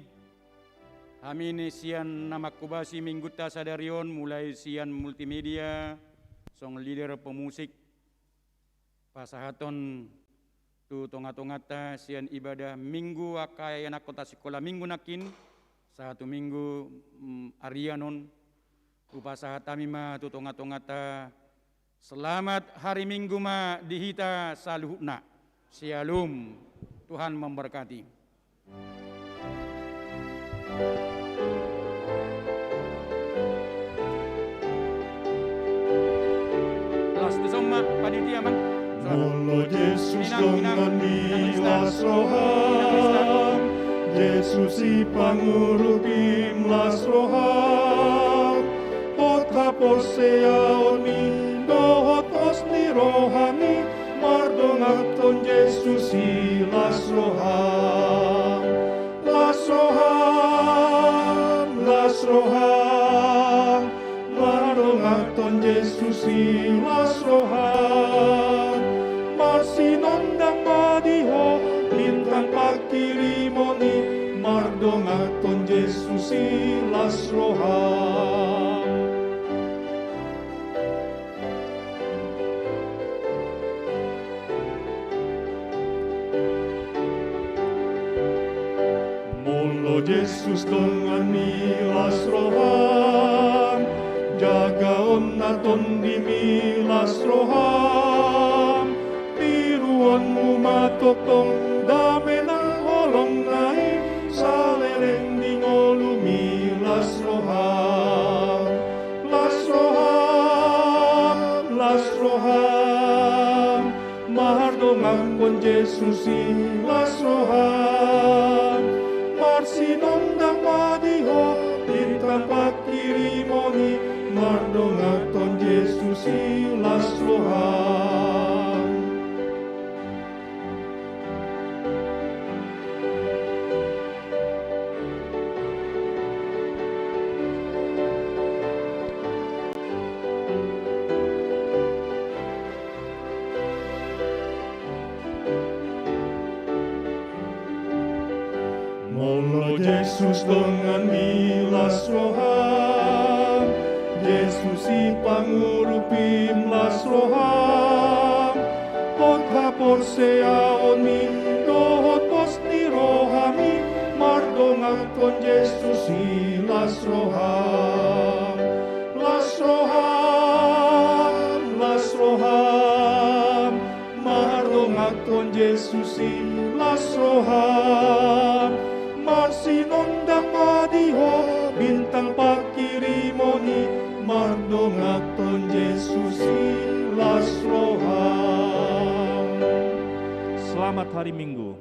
hami ni sian na manghobasi minggunta sadari on, mulai sian multimedia, song leader pemusik, pasahathon tu tongatonganta sian ibadah Minggu angka ianakhonta sikola Minggu nangkin, sahat tu Minggu, mm, arian on, hupasahat hami ma tu tongatonganta. Selamat hari Minggu ma di hita saluhutna. Syalom. Tuhan memberkati. Las di son ma panitia, Mang. Molo Jesus donganmi, las roham. Jesus sipangurupim, las roham. Hot haporseaonmi dohot pos ni rohami mardonganhon Jesus i, las roham. Las roham, las roham, mardonganhon Jesus i, las roham. Marsinondang ma di ho bintang panghirimon i mardonganhon Jesus i, las roham. Molo Jesus donganmi, las roham. Jagaon na tondimi, las roham. Tiruonmu ma tongtong dame na holong na i saleleng ni ngolumi, las roham. Las roham, las roham, mardonganhon Jesus i, las roham. Marsinondang ma di ho bintang panghirimon i mardonganhon Jesus i, las roham. Molo Jesus donganmi, las roham. Jesus sipangurupim, las roham. Hot haporseaonmi dohot pos ni rohami mardonganhon Jesus i, las roham. Jesus i las roham, marsinondang ma di ho bintang pangkirimon i, mardonganhon Jesus i las roham. Selamat hari Minggu.